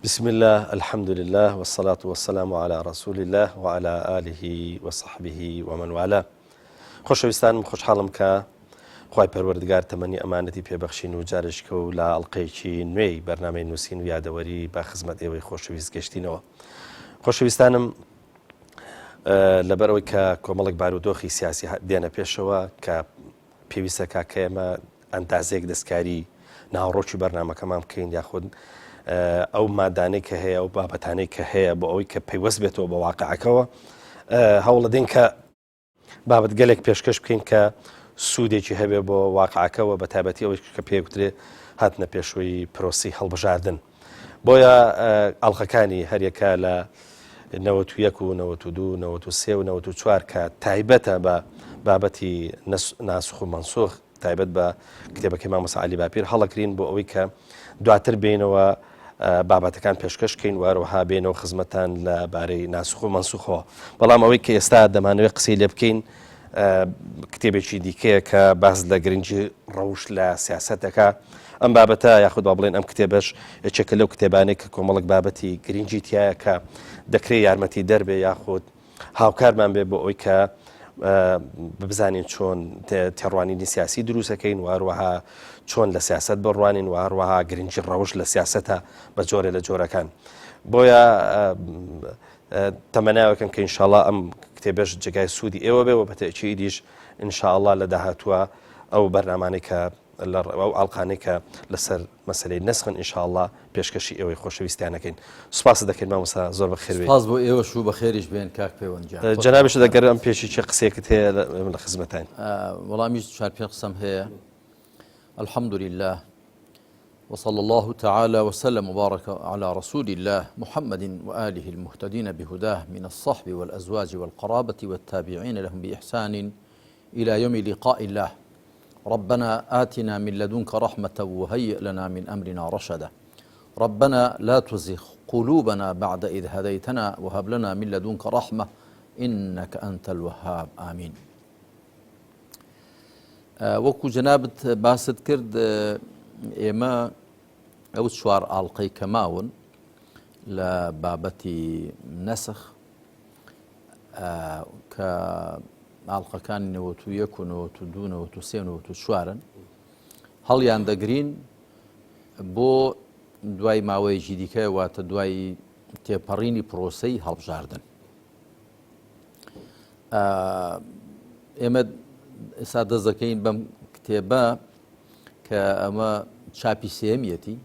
بسم اللە الحمدللە والصلاة والسلام علی رسول اللە وعلی آله وصحبه ومن والاه خۆشەویستانم خۆشحاڵم کە خوای پەروەردگار تەمەنی ئەمانەتی پێبەخشین و جارێکە و لە ئەڵلقەیەکی نوێی بەرنامەی نووسین و یادەوەری بە خزمەت ئێوەی خۆشەویست گەشتینەوە خۆشەویستانم لەبەرەوەی کە کۆمەڵێک بارودۆخی سیاسی دێنە پێشەوە کە پێویستە کا کە ئێمە ئەندازەیەک دەستکاری ناوەڕۆکی بەرنامەکەمان بکەین یاخود ئەو مادانەی کە هەیە و بابەتانەی کە هەیە بۆ ئەوەی کە پەیوەست بێتەوە بە واقعەکەوە هەوڵەدەین کە بابەت گەلێک پێشکەش بکەین کە سوودێکی هەبێ بۆ واقعەکەەوە بە تایبەتی ئەوەی کە پێگوترێ هاتنە پێشووی پرۆسی هەڵبژاردن. بۆیە ئەڵقەکانی هەریەکە لە 91 و 92 93 و 94 کە تایبەتە بە بابەتی ناسخ و مەنسوخ تایبەت بە کتێبەکەی مامۆستا عەلی باپیر هەڵەکرین بۆ ئەوەی کە دواتر بینەوە بابەتەکان پێشکەشکەین وارەوەها بێنەوە خزمەتان لە بارەی ناسخ و مەنسوخەوە بەڵام ئەوەی کە ئێستا دەمانەوێت قسەی لێ بکەین کتێبێکی دیکەیە کە باس لە گرنگی ڕەوش لە سیاسەت دەکا ئەم بابەتە یاخود با بڵێن ئەم کتێبەش یەکێکە لەو کتێبانەی کە کۆمەڵک بابەتی گرنگی تایە کە دەکرێت یارمەتی دەربێ یاخود هاوکارمان بێ بۆ ئەوی کە بزانین چۆن تێڕوانینی سیاسی دروستەکەین و هەروەها چۆن لە سیاست بڕوانین و هەروەها گرنگی ڕەوش لە سیاستە بە جۆرێ لە جۆرەکان بۆیە تەمەناوەکەن کە ئینشاڵا ئەم کتێبەش جێگای سوودی ئێوە بێ و بە تەئکیدیش ئینشاڵا لە داهاتووە ئەو بەرنامانەی کە لە ئەو ئاڵقانەی کە لەسەر مەسەلەی نەسخن ئینشاڵا پێشکەشی ئێوەی خۆشەویستیان دەکەین. سوپاست دەکەین مامۆستا زۆر بەخێر بێی. سوپاس بۆ ئێوەش و بەخێریش بێن کاک پەیوەند گیان. جەنابیشت ئەگەر ئەم پێشی قسەیەکت هەیە لە خزمەتاین. وەڵا منیش چوار پێنج قسەم هەیە. الحمدللە. وصلى الله تعالى وسلم وبارك على رسول الله محمد وآله المهتدين بهداه من الصحب والأزواج والقرابة والتابعين لهم بإحسان إلى يوم لقاء الله ربنا آتنا من لدنك رحمة وهيئ لنا من أمرنا رشدا ربنا لا تزغ قلوبنا بعد إذ هديتنا وهب لنا من لدنك رحمة إنك أنت الوهاب آمين وەکو جەنابت باست کرد ئێمە ئەو چوار ئاڵلقەی کە ماون لە بابەتی نەسخ کە ئاڵلقەکانی 91 و 92 93 94 هەڵیان دەگرین بۆ دوای ماوەیەکی دیکە واتە دوای تێپەڕینی پرۆسەی هەڵبژاردن. ئێمە ئێستا دەست دەکەین بەم کتێبە کە ئەمە چاپی سێمیەتی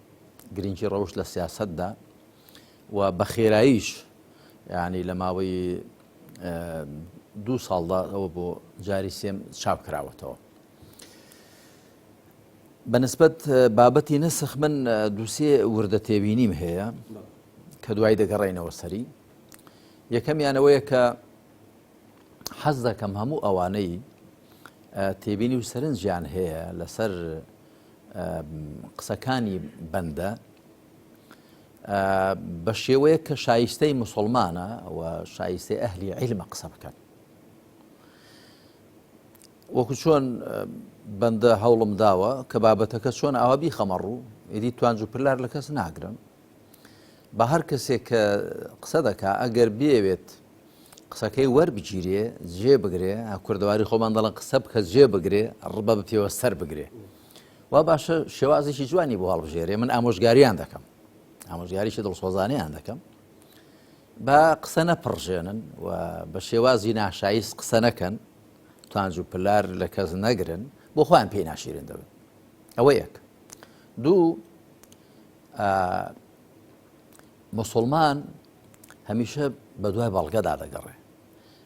گرنگی ڕەوش لە سیاستدا و بە خێراییش ینی لە ماوەی دوو ساڵدا ئەوە بۆ جاری سێم چاپ کراوەتەوە. بەنسبەت بابەتی نەسخ من دووسێ وردە تێبینیم هەیە کە دوای دەگەڕێنەوە سەری یەکەمیان ئەوەیە کە حەز دەکەم هەموو ئەوانەی تێبینی و سەرنجیان هەیە لەسەر قسەکانی بەندە بە شێوەیە کە شایستەی مسلمانە و شایستەی ئەهلی عیلمە قسە بکەن وەکو چۆن بەندە هەوڵم داوە کە بابەتەکە چۆن ئاوا بیخەمە ڕوو ئیدی توانج و پلار لە کەس ناگرم با هەر کەسێک کە قسە دەکا ئەگەر بیەوێت قسەکەی وەربگیرێ جێ بگرێ کوردەواری خۆمان دەڵێن قسە بکە جێ بگرێ ڕبە بپێوە سەر بگرێ وا باشە شێوازێکی جوانی بۆ هەڵبژێرێ من ئامۆژگاریان دەکەم ئامۆژگاریی دڵسۆزانیان دەکەم با قسە نەپڕژێنن و بە شێوازی ناشایست قسە نەکەن توانج و پلار لە کەس نەگرن بۆ خۆیان پێی ناشیرن دەبن ئەوە یەک دوو موسڵمان هەمیشە بە دوای بەڵگەدا دەگەڕێ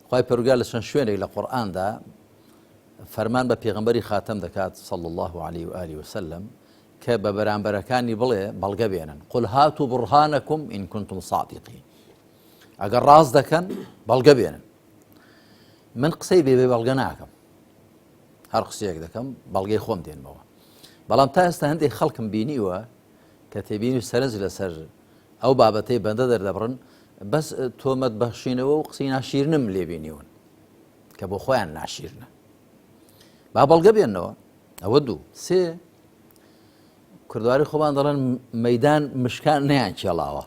خی پەرگا لە چەند شوێنێک لە قورآاندا فەرمان بە پێغمبەری خاتەم دەکات صلى الله عليه وآله وسلم کە بە بەرامبەرەکانی بڵێ بەڵگە بێنن قل هاتوا برهانكم إن كنتم صادقين ئەگەر ڕاست دەکەن بەڵگە بێنن من قسەی بێ بێ بەڵگە ناکەم هەر قسەیەک دەکەم بەڵگەی خۆم دێنمەوە بەڵام تا ئێستا هەندێک خەڵکم بینیوە کە تێبینی و سەرنج لەسەر ئەو بابەتەی بەندە دەردەبڕن بەس تۆمەت بەخشینەوە و قسەی ناشیرنم لێبینیون کە بۆ خۆیان ناشیرنە با بەڵگە بێنەوە ئەوە دوو سێ کوردواری خۆمان دەڵێن مەدان مشکان نیان کێڵاوە.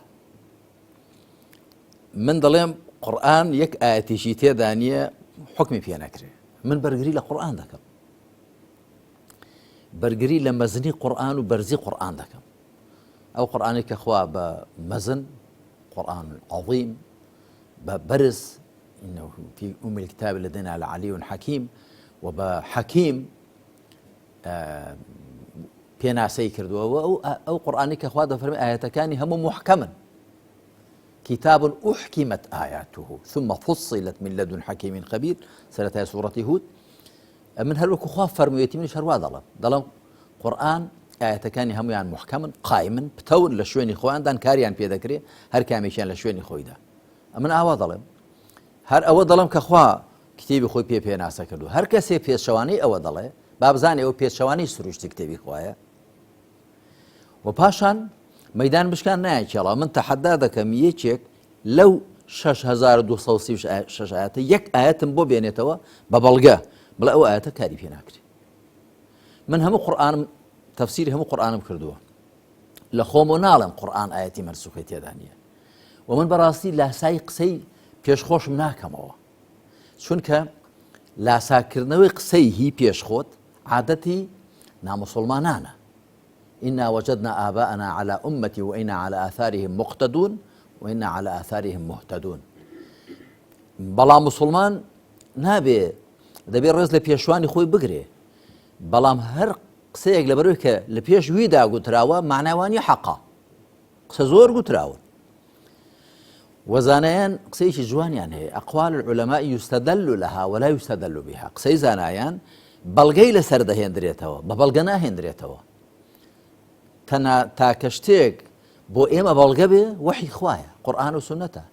من دەڵێم قورئان یەک ئایەتیشی تێدا نییە حوکمی پێ نەکرێ. من بەرگری لە قورئان دەکەم. بەرگری لە مەزنی قورئان و بەرزی قورئان دەکەم. ئەو قورئانەی کە خوا بە مەزن قورئان عظیم بە بەرز إنه في أم الكتاب لدينا لعلي حكيم و بە حەکیم پێناسەی کردووە ئەو قورئانی کە خوا دەفەرمی ئاەتەکانی هەموو محکەمن کتاب أحكمت آياته ثم فصلت من لدن حكيم خبير سەرەتای سوڕەتی هود من هەر وەکو خوا فەرموویەتی منیش هەروا دەڵێم دەڵێم قورئان ئاەتەکانی هەمویان محکەمن قایمن پتەون لە شوێنی خۆیاندان کاریان پێ دەکرێ هەر کامێکیان لە شوێنی خۆیدا ئەمن ئاوا دەڵێم هەر ئەوە دەڵێم کە خوا کتێبی خۆی پێ پێناسە کردو هەر کەسێ پێچەوانەی ئەوە دەڵێ با بزانێ ئەو پێچەوانەی سروشتی کتێبی خوایە و پاشان مەدان بشکان نایە کێڵا من تەحەدا دەکەم یەکێک لەو 6236 ئاەتە یەک ئاەتم بۆ بێنێتەوە بە بەڵگە بڵێ ئەو ئاەتە کاری پێ ناکرێت من هەموو قورآانم تەفسیری هەموو قورآانم کردووە لە خۆم و ناڵێم قورآن ئاەتی مەرسوخی تێدا نییە و من بەڕاستی لاسایی قسەی پێش خۆشم ناکەمەوە چونکە لاساکردنەوەی قسەی هی پێش خۆت عادەتی نامسلمانانە إنا وجدنا آباءنا على أمة وإنا على آثارهم مقتدون وإنا على آثارهم مهتدون بەڵام مسلمان نابێ دەبێ ڕێز لە پێشوانی خۆی بگرێ بەڵام هەر قسەیەک لەبەرەوەی کە لە پێش ویدا گوتراوە معناوانی حەقا قسە زۆر گوتراون وە زانایان قسەیەکی جوانیان هەیە اقوال العلماء یستدل لها ولا یستدل بها قسەی زانایان بەڵگەی لەسەر دەهێندرێتەوە بە بەڵگە ناهێندرێتەوە تەنا تاکە شتێک بۆ ئێمە بەڵگە بێ وەحی خوایە قورآن و سنەتە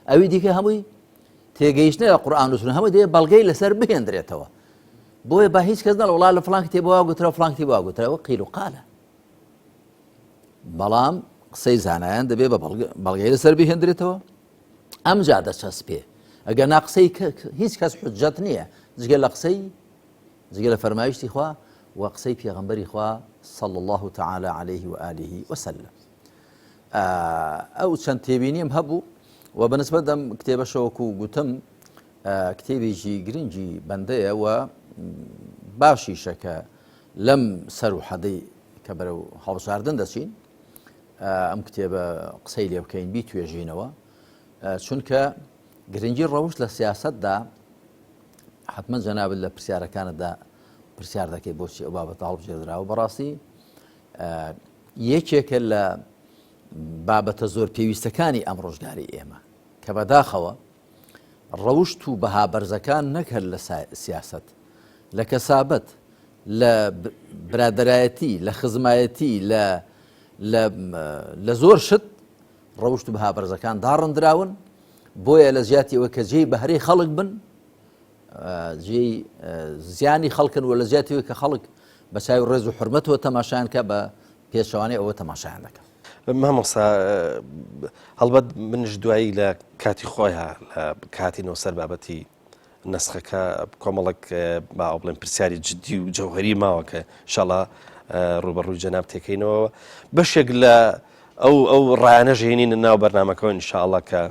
ئەوی دیکە هەمووی تێگەیشتنە لە قورآن و سنە هەموو دێ بەڵگەی لەسەر بهێندرێتەوە بۆیە با هیچ کەس نەڵێ وڵا لە فڵان کتێبەوە گوترا فڵان کتێبەوە گوتراوە قیل و قالە بەڵام قسەی زانایان دەبێ بە بەڵگەی لەسەر بهێندرێتەوە ئەمجا دەچەسپێ ئەگەر نا قسەی هیچ کەس حجەت نییە جگە لە قسەی جگە لە فەرمایشتی خوا و قسەی پێغەمبەری خوا صلى الله تعالى عليه وآله وسلم ئەو چەند تێبینیم هەبوو و بەنسبەت ئەم کتێبەشەوەکو گوتم کتێبێکی گرنگی بەندەیە و باشیشە کە لەم سەر و حەدەی کە بەرەو هەڵبژاردن دەچین ئەم کتێبە قسەی لێ بکەین بیتوێژینەوە چونکە گرنگی ڕەوشت لە سیاستدا حتمما جەنابت لە پرسیارەکانتدا پرسیار دەکەی بۆچی ئەو بابەتە هەڵبژێردراوە بەڕاستی یەکێکە لە بابەتە زۆر پێویستەکانی ئەم ڕۆژگاری ئێمە کە بەداخەوە ڕەوشت و بەها بەرزەکان نەک هەر لە سیاسەت، لە کەسابەت، لە برادەرایەتی، لە خزمایەتی، لە لە لە زۆر شت ڕەوشت و بەها بەرزەکان داڕندراون، بۆیە لە جیاتی ئەوەی کە جێی بەهرەی خەڵک بن، جێی زیانی خەڵکن و لە جیاتی ئەوەی کە خەڵک بە چاوی ڕێز و حورمەتەوە تەماشایان کە بە پێچەوانەی ئەوە تەماشایان دەکەن. مامۆستا هەڵبەت منش دوایی لە کاتی خۆیان لە کاتینەوە سەر بابەتی نەسخەکە کۆمەڵک با بڵێن پرسیاری جددی و جەوهری ماوە کە شەڵا ڕوبەڕووی جەناب تێکەینەوە بەشێک لە ئەو ئەو ڕایانە ژێنین ناو بەرنمەکەەوە انشاءله کە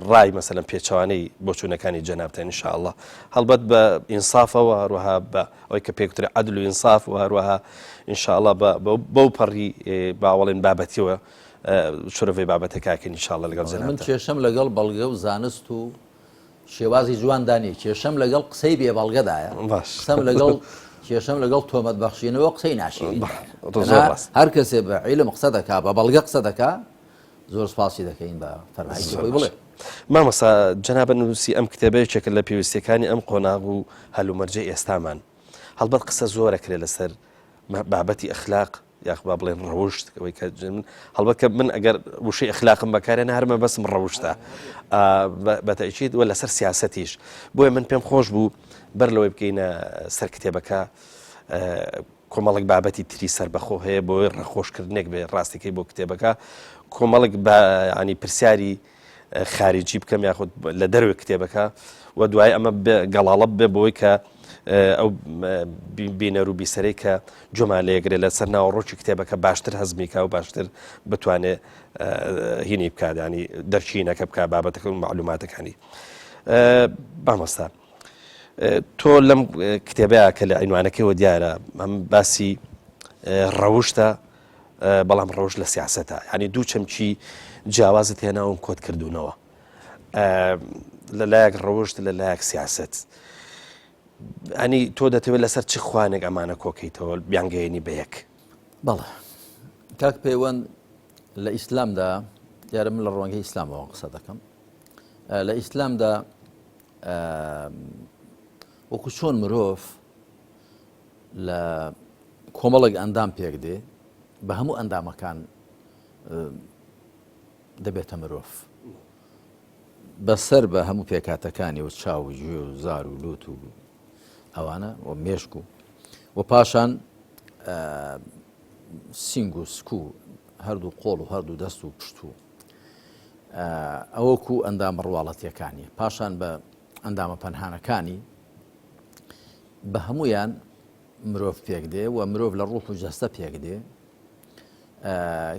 ڕای مەسەلەن پێچەوانەی بۆچوونەکانی جەنابتان ان شاء اللە هەڵبەت بە ئینسافەوە هەروەها بە ئەوەی کە پێگوترێ عەدل و ئینساف و هەروەها ان شاء اللە بە بەو پەڕی باوەڵێن بابەتیەوە شرۆڤەی بابەتەکەکەین ان شاء اللە لەگەڵ من جەنابتان. کێشەم لەگەڵ بەڵگە و زانست و شێوازی جواندا نییە کێشەم لەگەڵ قسەی بێ بەڵگەدایە باش قسەم لەگەڵ کێشەم لەگەڵ تۆمەت بەخشینەوە قسەی ناشیرین زۆر تەنها ڕاست هەر کەسێ بە عیلم قسە دەکا بە بەڵگە قسە دەکا زۆر سپاسی دەکەین بە فەرمایشی زۆر خۆی باش بڵێ. مامۆستا جەنابت نووسی ئەم کتێبە یەکێکە لە پێویستیەکانی ئەم قۆناغ و هەلومەرجەی ئێستامان. هەڵبەت قسە زۆر ئەکرێ لەسەر بابەتی ئەخلاق یاخ با بڵێن ڕەوشت ئەوەی کە من هەڵبەت کە من ئەگەر وشەی ئەخلاقم بەکارێنە هەر مەبەستم ڕەوشتە بە تەئکید وە لەسەر سیاسەتیش بۆیە من پێم خۆش بوو بەر لەوەی بکەینە سەر کتێبەکە کۆمەڵێک بابەتی تری سەربەخۆ هەیە بۆی ڕەخۆشکردنێک بێ ڕاستەکەی بۆ کتێبەکە کۆمەڵێک بە ینی پرسیاری خارجی بکەم یاخود لە دەروی کتێبەکە و دوای ئەمە گەڵاڵە بێ بۆی کە. ئەو بینەر و بیسەرەی کە جۆمان لێگرێت لەسەر ناوەڕۆکی کتێبەکە باشتر هەزمی کا و باشتر بتوانێت هینی بکات ینی دەرچینەکە بک بابەتەکە و معلوماتەکانی مامۆستا تۆ لەم کتێبەیە کە لە عینوانەکەەوە دیارە ئەم باسی ڕەوشتە بەڵام ڕەوش لە سیاستە ینی دوو چەمکی جیاوازت هێناوم کۆت کردوونەوە لە لایەک ڕەوشت لە لایەک سیاست ئەنی تۆ دەتەوێت لەسەر چ خوانێک ئەمانە کۆکەیتەوە بیانگەیەنی بە یەک؟ بەڵێ کاک پەیوەند لە ئیسلامدا دیارە من لە ڕوانگەی ئیسلامەوە قسە دەکەم لە ئیسلامدا وەکو چۆن مرۆڤ لە کۆمەڵێک ئەندام پێک دێ بە هەموو ئەندامەکان دەبێتە مرۆڤ بەسەر بە هەموو پێکهاتەکانی و چاو و گوێ و زار و لوت و ئەوانە و مێشک و و پاشان سینگ و سک و هەردوو قۆڵ و هەردوو دەست و پشت و ئەوەکو ئەندامە ڕواڵەتیەکانی پاشان بە ئەندامە پەنهانەکانی بە هەمویان مرۆڤ پێک دێ و مرۆڤ لە ڕوح و جەستە پێک دێ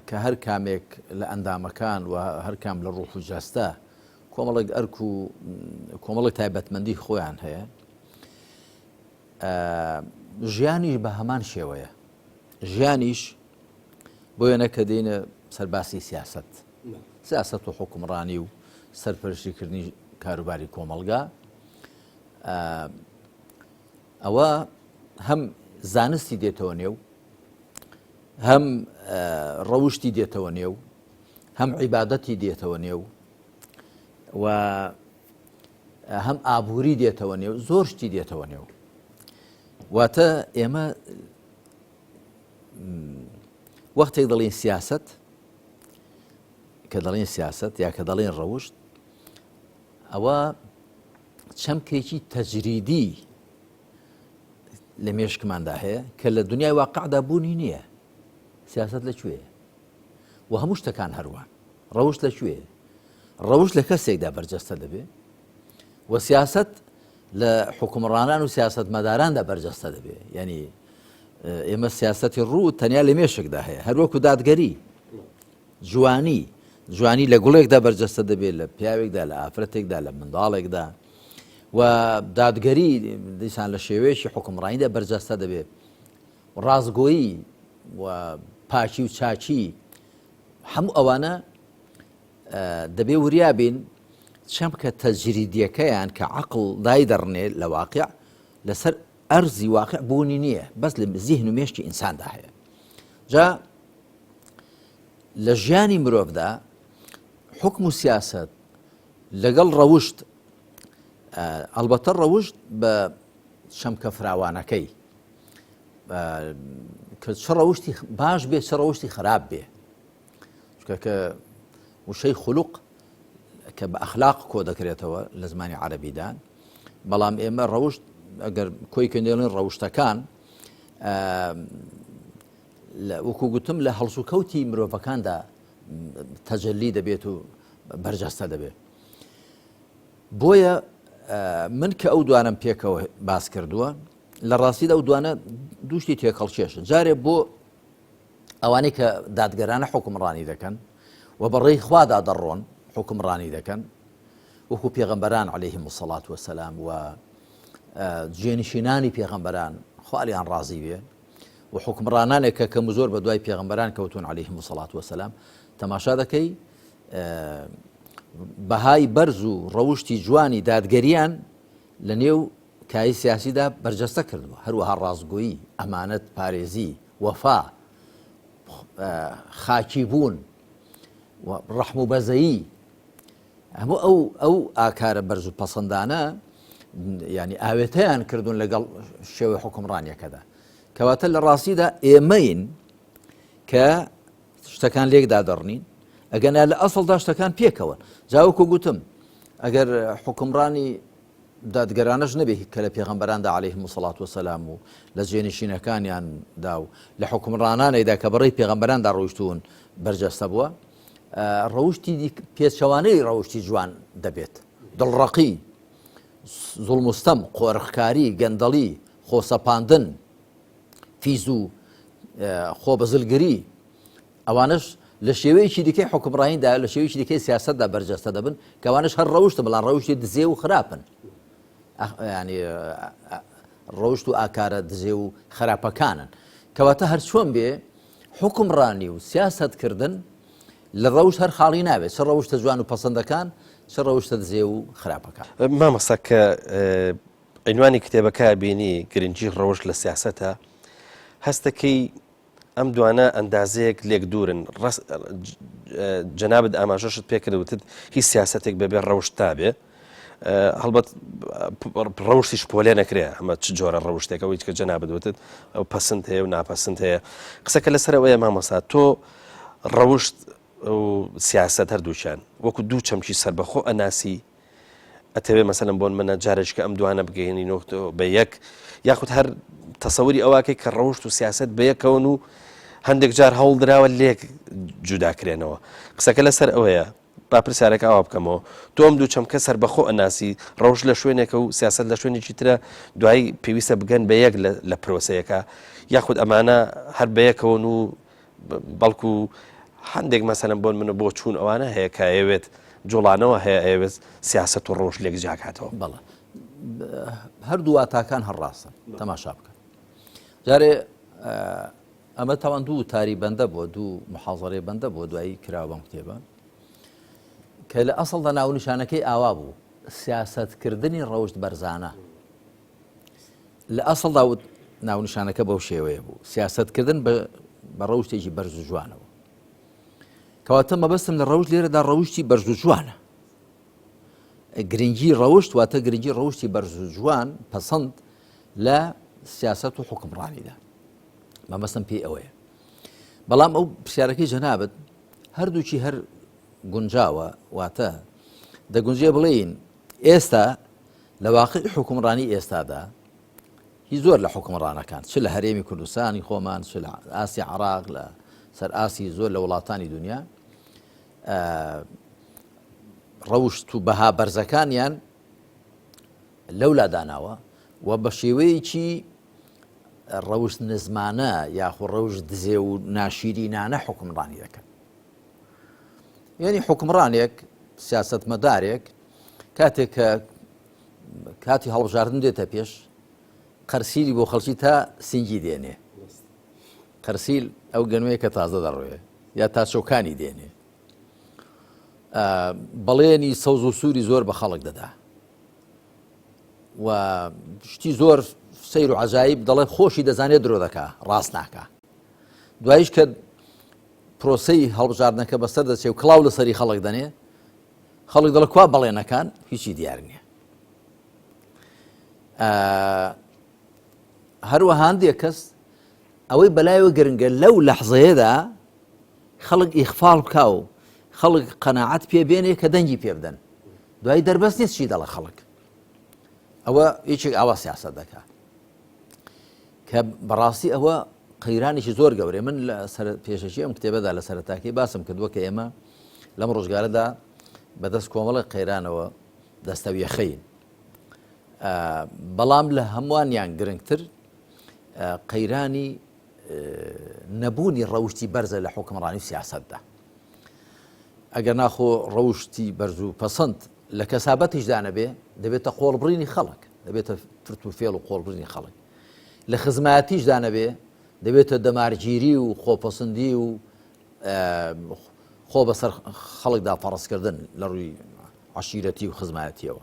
کە هەر کامێک لە ئەندامەکان و هەر کام لە ڕوح و جەستە کۆمەڵێک ئەرک و کۆمەڵێک تایبەتمەندی خۆیان هەیە ژیانیش بە هەمان شێوەیە ژیانیش بۆیە کە دێنە سەرباسی سیاست سیاست و حکومڕانی و سەرپەرشتیکردنی کاروباری کۆمەڵگا ئەوە هەم زانستی دێتەوە نێو هەم ڕەوشتی دێتەوە نێو هەم عیبادەتی دێتەوە نێو و هەم ئابووری دێتەوە نێو زۆر شتی دێتەوە نێو واتە ئێمە وەختێک دەڵین سیاست کە دەڵێن سیاست یا کە دەڵێن ڕەوشت ئەوە چەمکێکی تەجریدی لە مێشکماندا هەیە کە لە دنیای واقعدا بوونی نییە سیاست لە کوێ و هەموو شتەکان هەروان ڕەوشت لە کوێ ڕەوشت لە کەسێکدا بەرجەستە دەبێ و سیاست لە حکومڕانان و سیاست مەداراندا بەرجەستە دەبێ ینی ئێمە سیاستی ڕوو تەنیا لە مێشکدا هەیە هەروەکو دادگەری جوانی، جوانی لە گوڵێکدا بەرجەستە دەبێت، لە پیاوێکدا، لە ئافرەتێکدا، لە منداڵێکدا و دادگەری دیسان لە شێوەیەکی حکومڕانیدا بەرجەستە دەبێت. ڕاستگۆیی و پاکی و چاکی هەموو ئەوانە دەبێ وریا بین چەمکە تەجریدیەکەیان کە عقل دای دەڕنێ لە واقع لەسەر ئەرزی واقع بوونی نییە بەس لە زیهن و مێشکی ئینساندا هەیە جا لە ژیانی مرۆڤدا حوکم و سیاسەت لەگەڵ ڕەوشت ئەڵبەتە ڕەوشت بە چەمکە فراوانەکەی کە چ ڕەوشتی باش بێ چ ڕەوشتی خراپ بێ چکە کە وشەی خولوق کە بە ئەخلاق کۆ دەکرێتەوە لە زمانی عەربیدا بەڵام ئێمە ڕەوشت ئەگەر کۆی کەندێڵین ڕەوشتەکان وەکو گوتم لە هەڵسوکەوتی مرۆڤەکاندا تەجەلی دەبێت و بەرجەستە دەبێت. بۆیە من کە ئەو دوانەم پێکەوە باس کردووە لە ڕاستیدا ئەو دوانە دووشتی تێکەڵکێشن جارێ بۆ ئەوانەی کە دادگەرانە حکومڕانی دەکەن و بەڕێی خوادا دەڕۆن حکومڕانی دەکەن وەکو پێغەمبەران عەلەیهم الصلاة والسلام و جێنشینانی پێغەمبەران خوالیان ڕازی بێ و حوکمڕانانێک کە کەم و زۆر بە دوای پێغەمبەران کەوتون عەلەیهم الصلاة والسلام تەماشا دەکەی بەهای بەرز و ڕەوشتی جوانی دادگەریان لە نێو کای سیاسیدا بەرجەستە کردووە هەروەها ڕاستگۆیی ئەمانەت پارێزی وەفا خاکی بوون و ڕەحم و بەزەیی هەموو ئەو ئەو ئاکارە بەرز و پەسەندانە ینی ئاوێتەیان کردوون لەگەڵ شێوەی حکومڕانیەکەدا کەواتە لە ڕاستیدا ئێمەین کە شتەکان لێکدا دەڕنین ئەگەنا لە ئەسڵدا شتەکان پێکەوە جاوەکو گوتم ئەگەر حکومڕانی دادگەرانەش نەبێ کە لە پێغەمبەراندا علیهم الصلاة والسلام و لە جێنشینەکانیان دا و لە حکومڕانانێکدا کە بەڕێی پێغەمبەراندا ڕۆیشتوون بەرجەستە بووە ڕەوشتی پێچەوانەی ڕەوشتی جوان دەبێت دڵڕەقی. زوڵم و ستەم، قۆرخکاری، گەندەڵی، خۆسەپاندن، فیز و خۆبەزلگری، ئەوانەش لە شێوەیەکی دیکەی حوکمڕانیدا، لە شێوەیەکی دیکەی سیاسەتدا بەرجەستە دەبن، کە ئەوانەش هەر ڕەوشتن، بەڵام ڕەوشتی دزێو و خراپن. یانی ڕەوشت و ئاکارە دزێو و خراپەکانن. کەواتە هەرچۆن بێ حوکمڕانی و سیاسەتکردن لە ڕەوشت هەر خاڵی نابێت، چ ڕەوشتە جوان و پەسەندەکان، چ ڕەوشتە دزێو و خراپەکان. مامۆستا کە عینوانی کتێبەکە بینی گرنگی ڕەوشت لە سیاسەتە، هەستەکەی ئەم دوانە ئەندازەیەک لێک دوورن. جەنابت ئاماژەشت پێکرد وتت هیچ سیاسەتێک بەبێ ڕەوشت نابێ. هەڵبەت ڕەوشتیش پۆلێ نەکرێ ئەمە چ جۆرە ڕەوشتێکە ئەوەی کە جەنابت وتت ئەو پەسند هەیە و ناپەسند هەیە. قسەکە لەسەر ئەوەیە مامۆستا تۆ ڕەوشت و سیاسەت هەردووکیان وەکو دوو چەمکی سەربەخۆ ئەناسی ئەتەوێ مەسەلەن بۆن منە جارێکە ئەم دوانە بگەێنینەوە بە یەک یاخود هەر تەسەوری ئەوواکەی کە ڕەوشت و سیاست بەیەکەون و هەندێک جار هەوڵ دراوە لێک جوداکرێنەوە قسەکە لەسەر ئەوەیە با پرسیارەکە ئاوا بکەمەوە تۆ ئەم دوو چەمکە سەربەخۆ ئەناسی ڕەوشت لە شوێنێکە و سیاست لە شوێنێکی ترە دوایی پێویستە بگەن بە یەک لە پرۆسەیەکە یاخود ئەمانە هەر بەیەکەوەن و بەڵکو هەندێک مەسەلەن بۆن منە بۆ چوون ئەوانە هەیە کە ئەیەوێت جوڵانەوە هەیە ئەیەوێت سیاست و ڕۆژ لێک جیاکاتەوە. بەڵێ هەردوو واتاکان هەر ڕاستن تەماشا بکە جارێ ئەمە تاوان دوو تاری بەندە بووە دوو محازەرەی بەندە بووە دوایی کراوە بەم کتێبە کە لە ئەسڵدا ناونیشانەکەی ئاوا بوو سیاستکردنی ڕەوشت بەرزانە لە ئەسڵدا وت ناونیشانەکە بەو شێوەیە بوو سیاسەتکردن بە ڕەوشتێکی بەرز و جوانەوە کەواتە مەبەستم لە ڕەوشت لێرەدا ڕەوشتی بەرز و جوانە گرنگی ڕەوشت واتە گرنگی ڕەوشتی بەرز و جوان پەسەند لە سیاست و حکومڕانیدا مەبەستم پێی ئەوەیە بەڵام ئەو پرسیارەکەی جەنابەت هەردووکی هەر گونجاوە واتە دەگونجێ بڵێین ئێستا لە واقعی حوکمڕانی ئێستادا هی زۆر لە حوکمڕانەکان چ لە هەرێمی کوردستانی خۆمان چ لە ئاستی عراق لە سەر ئاستی زۆر لە وڵاتانی دنیا ڕەوشت و بەها بەرزەکانیان لەولا داناوە و بە شێوەیەکی ڕەوشت نزمانە یاخۆ ڕەوش دزێ و ناشیرینانە حکومڕانی دەکەن یعنی حکومڕانێک سیاستمەدارێک کاتێک کە کاتی هەڵبژاردن دێتە پێش قەرسیلی بۆ خەڵکی تا سینگی دێنێ قەرسیل ئەو گەنوەیە کە تازە دەڕوێ یا تا چۆکانی دێنێ بەڵێنی سەوز و سووری زۆر بە خەڵک دەدا و شتی زۆر سیر و عجایب دەڵێ خۆشی دەزانێت درۆ دەکا ڕاست ناکە دوایش کە پرۆسەی هەڵبژاردنەکە بەسەر دەچێ و کڵاو لەسەری خەڵک دەنێ خەڵک دەڵێ کوا بەڵێنەکان هیچی دیار نییە هەروە هەندێک کەس ئەوەی بەلایەوە گرنگە لەو لەحزەیەدا خەڵک ئیخفاڵ بکا و خەڵک قەنەعەت پێ بێنێ کە دەنگی پێ بدەن دوای دەربەست نیست چی دەڵە خەڵک ئەوە یەکێک ئاوا سیاسەت دەکات کە بەڕاستی ئەوە قەیرانێکی زۆر گەورەیە من لە پێشەکی ئەم کتێبەدا لە سەرەتاکەی باسم کردووە کە ئێمە لەم ڕۆژگارەدا بەدەست کۆمەڵی قەیرانەوە دەستەویەخەین بەڵام لە هەمووانیان گرنگتر قەیرانی نەبوونی ڕەوشی بەرزە لە حکمڕانی و سیاستدا ئەگەر ناخۆ ڕەوشتی بەرز و پەسەند لە کەسابەتیشدا نەبێ دەبێتە قۆڵبڕینی خەڵک، دەبێتە فرت و فێڵ و قۆڵبڕینی خەڵک. لە خزمایەتیشدا نەبێ دەبێتە دەمارگیری و خۆپەسندی و خۆ بەسەر خەڵکدا فەڕزکردن لە ڕووی عەشیرەتی و خزمایەتیەوە.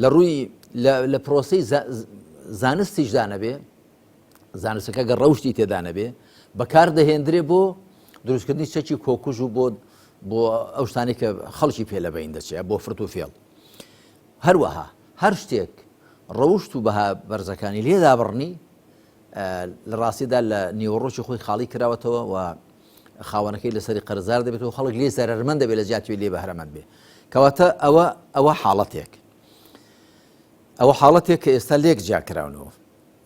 لە ڕووی لە پرۆسەی زانستیشدا نەبێ زانستەکە گەر ڕەوشتی تێدا نەبێ بەکار دەهێندرێ بۆ دروستکردنی چەکی کۆکوژ و بۆ بۆ ئەو شتانەی کە خەڵکی پێ لەبەین دەچێت بۆ فرت و فێڵ هەروەها هەر شتێک ڕەوشت و بەها بەرزەکانی لێدابڕنی لە ڕاستیدا لە نیوەڕۆکی خۆی خاڵی کراوەتەوە و خاوەنەکەی لەسەری قەرزار دەبێت و خەڵک لێ زەرەرمەند دەبێت لە جیاتی لێ بەهرەمەند بێ کەواتە ئەوە ئەوە حاڵەتێک ئەوە حاڵەتێک کە ئێستا لێک جیاکراونەوە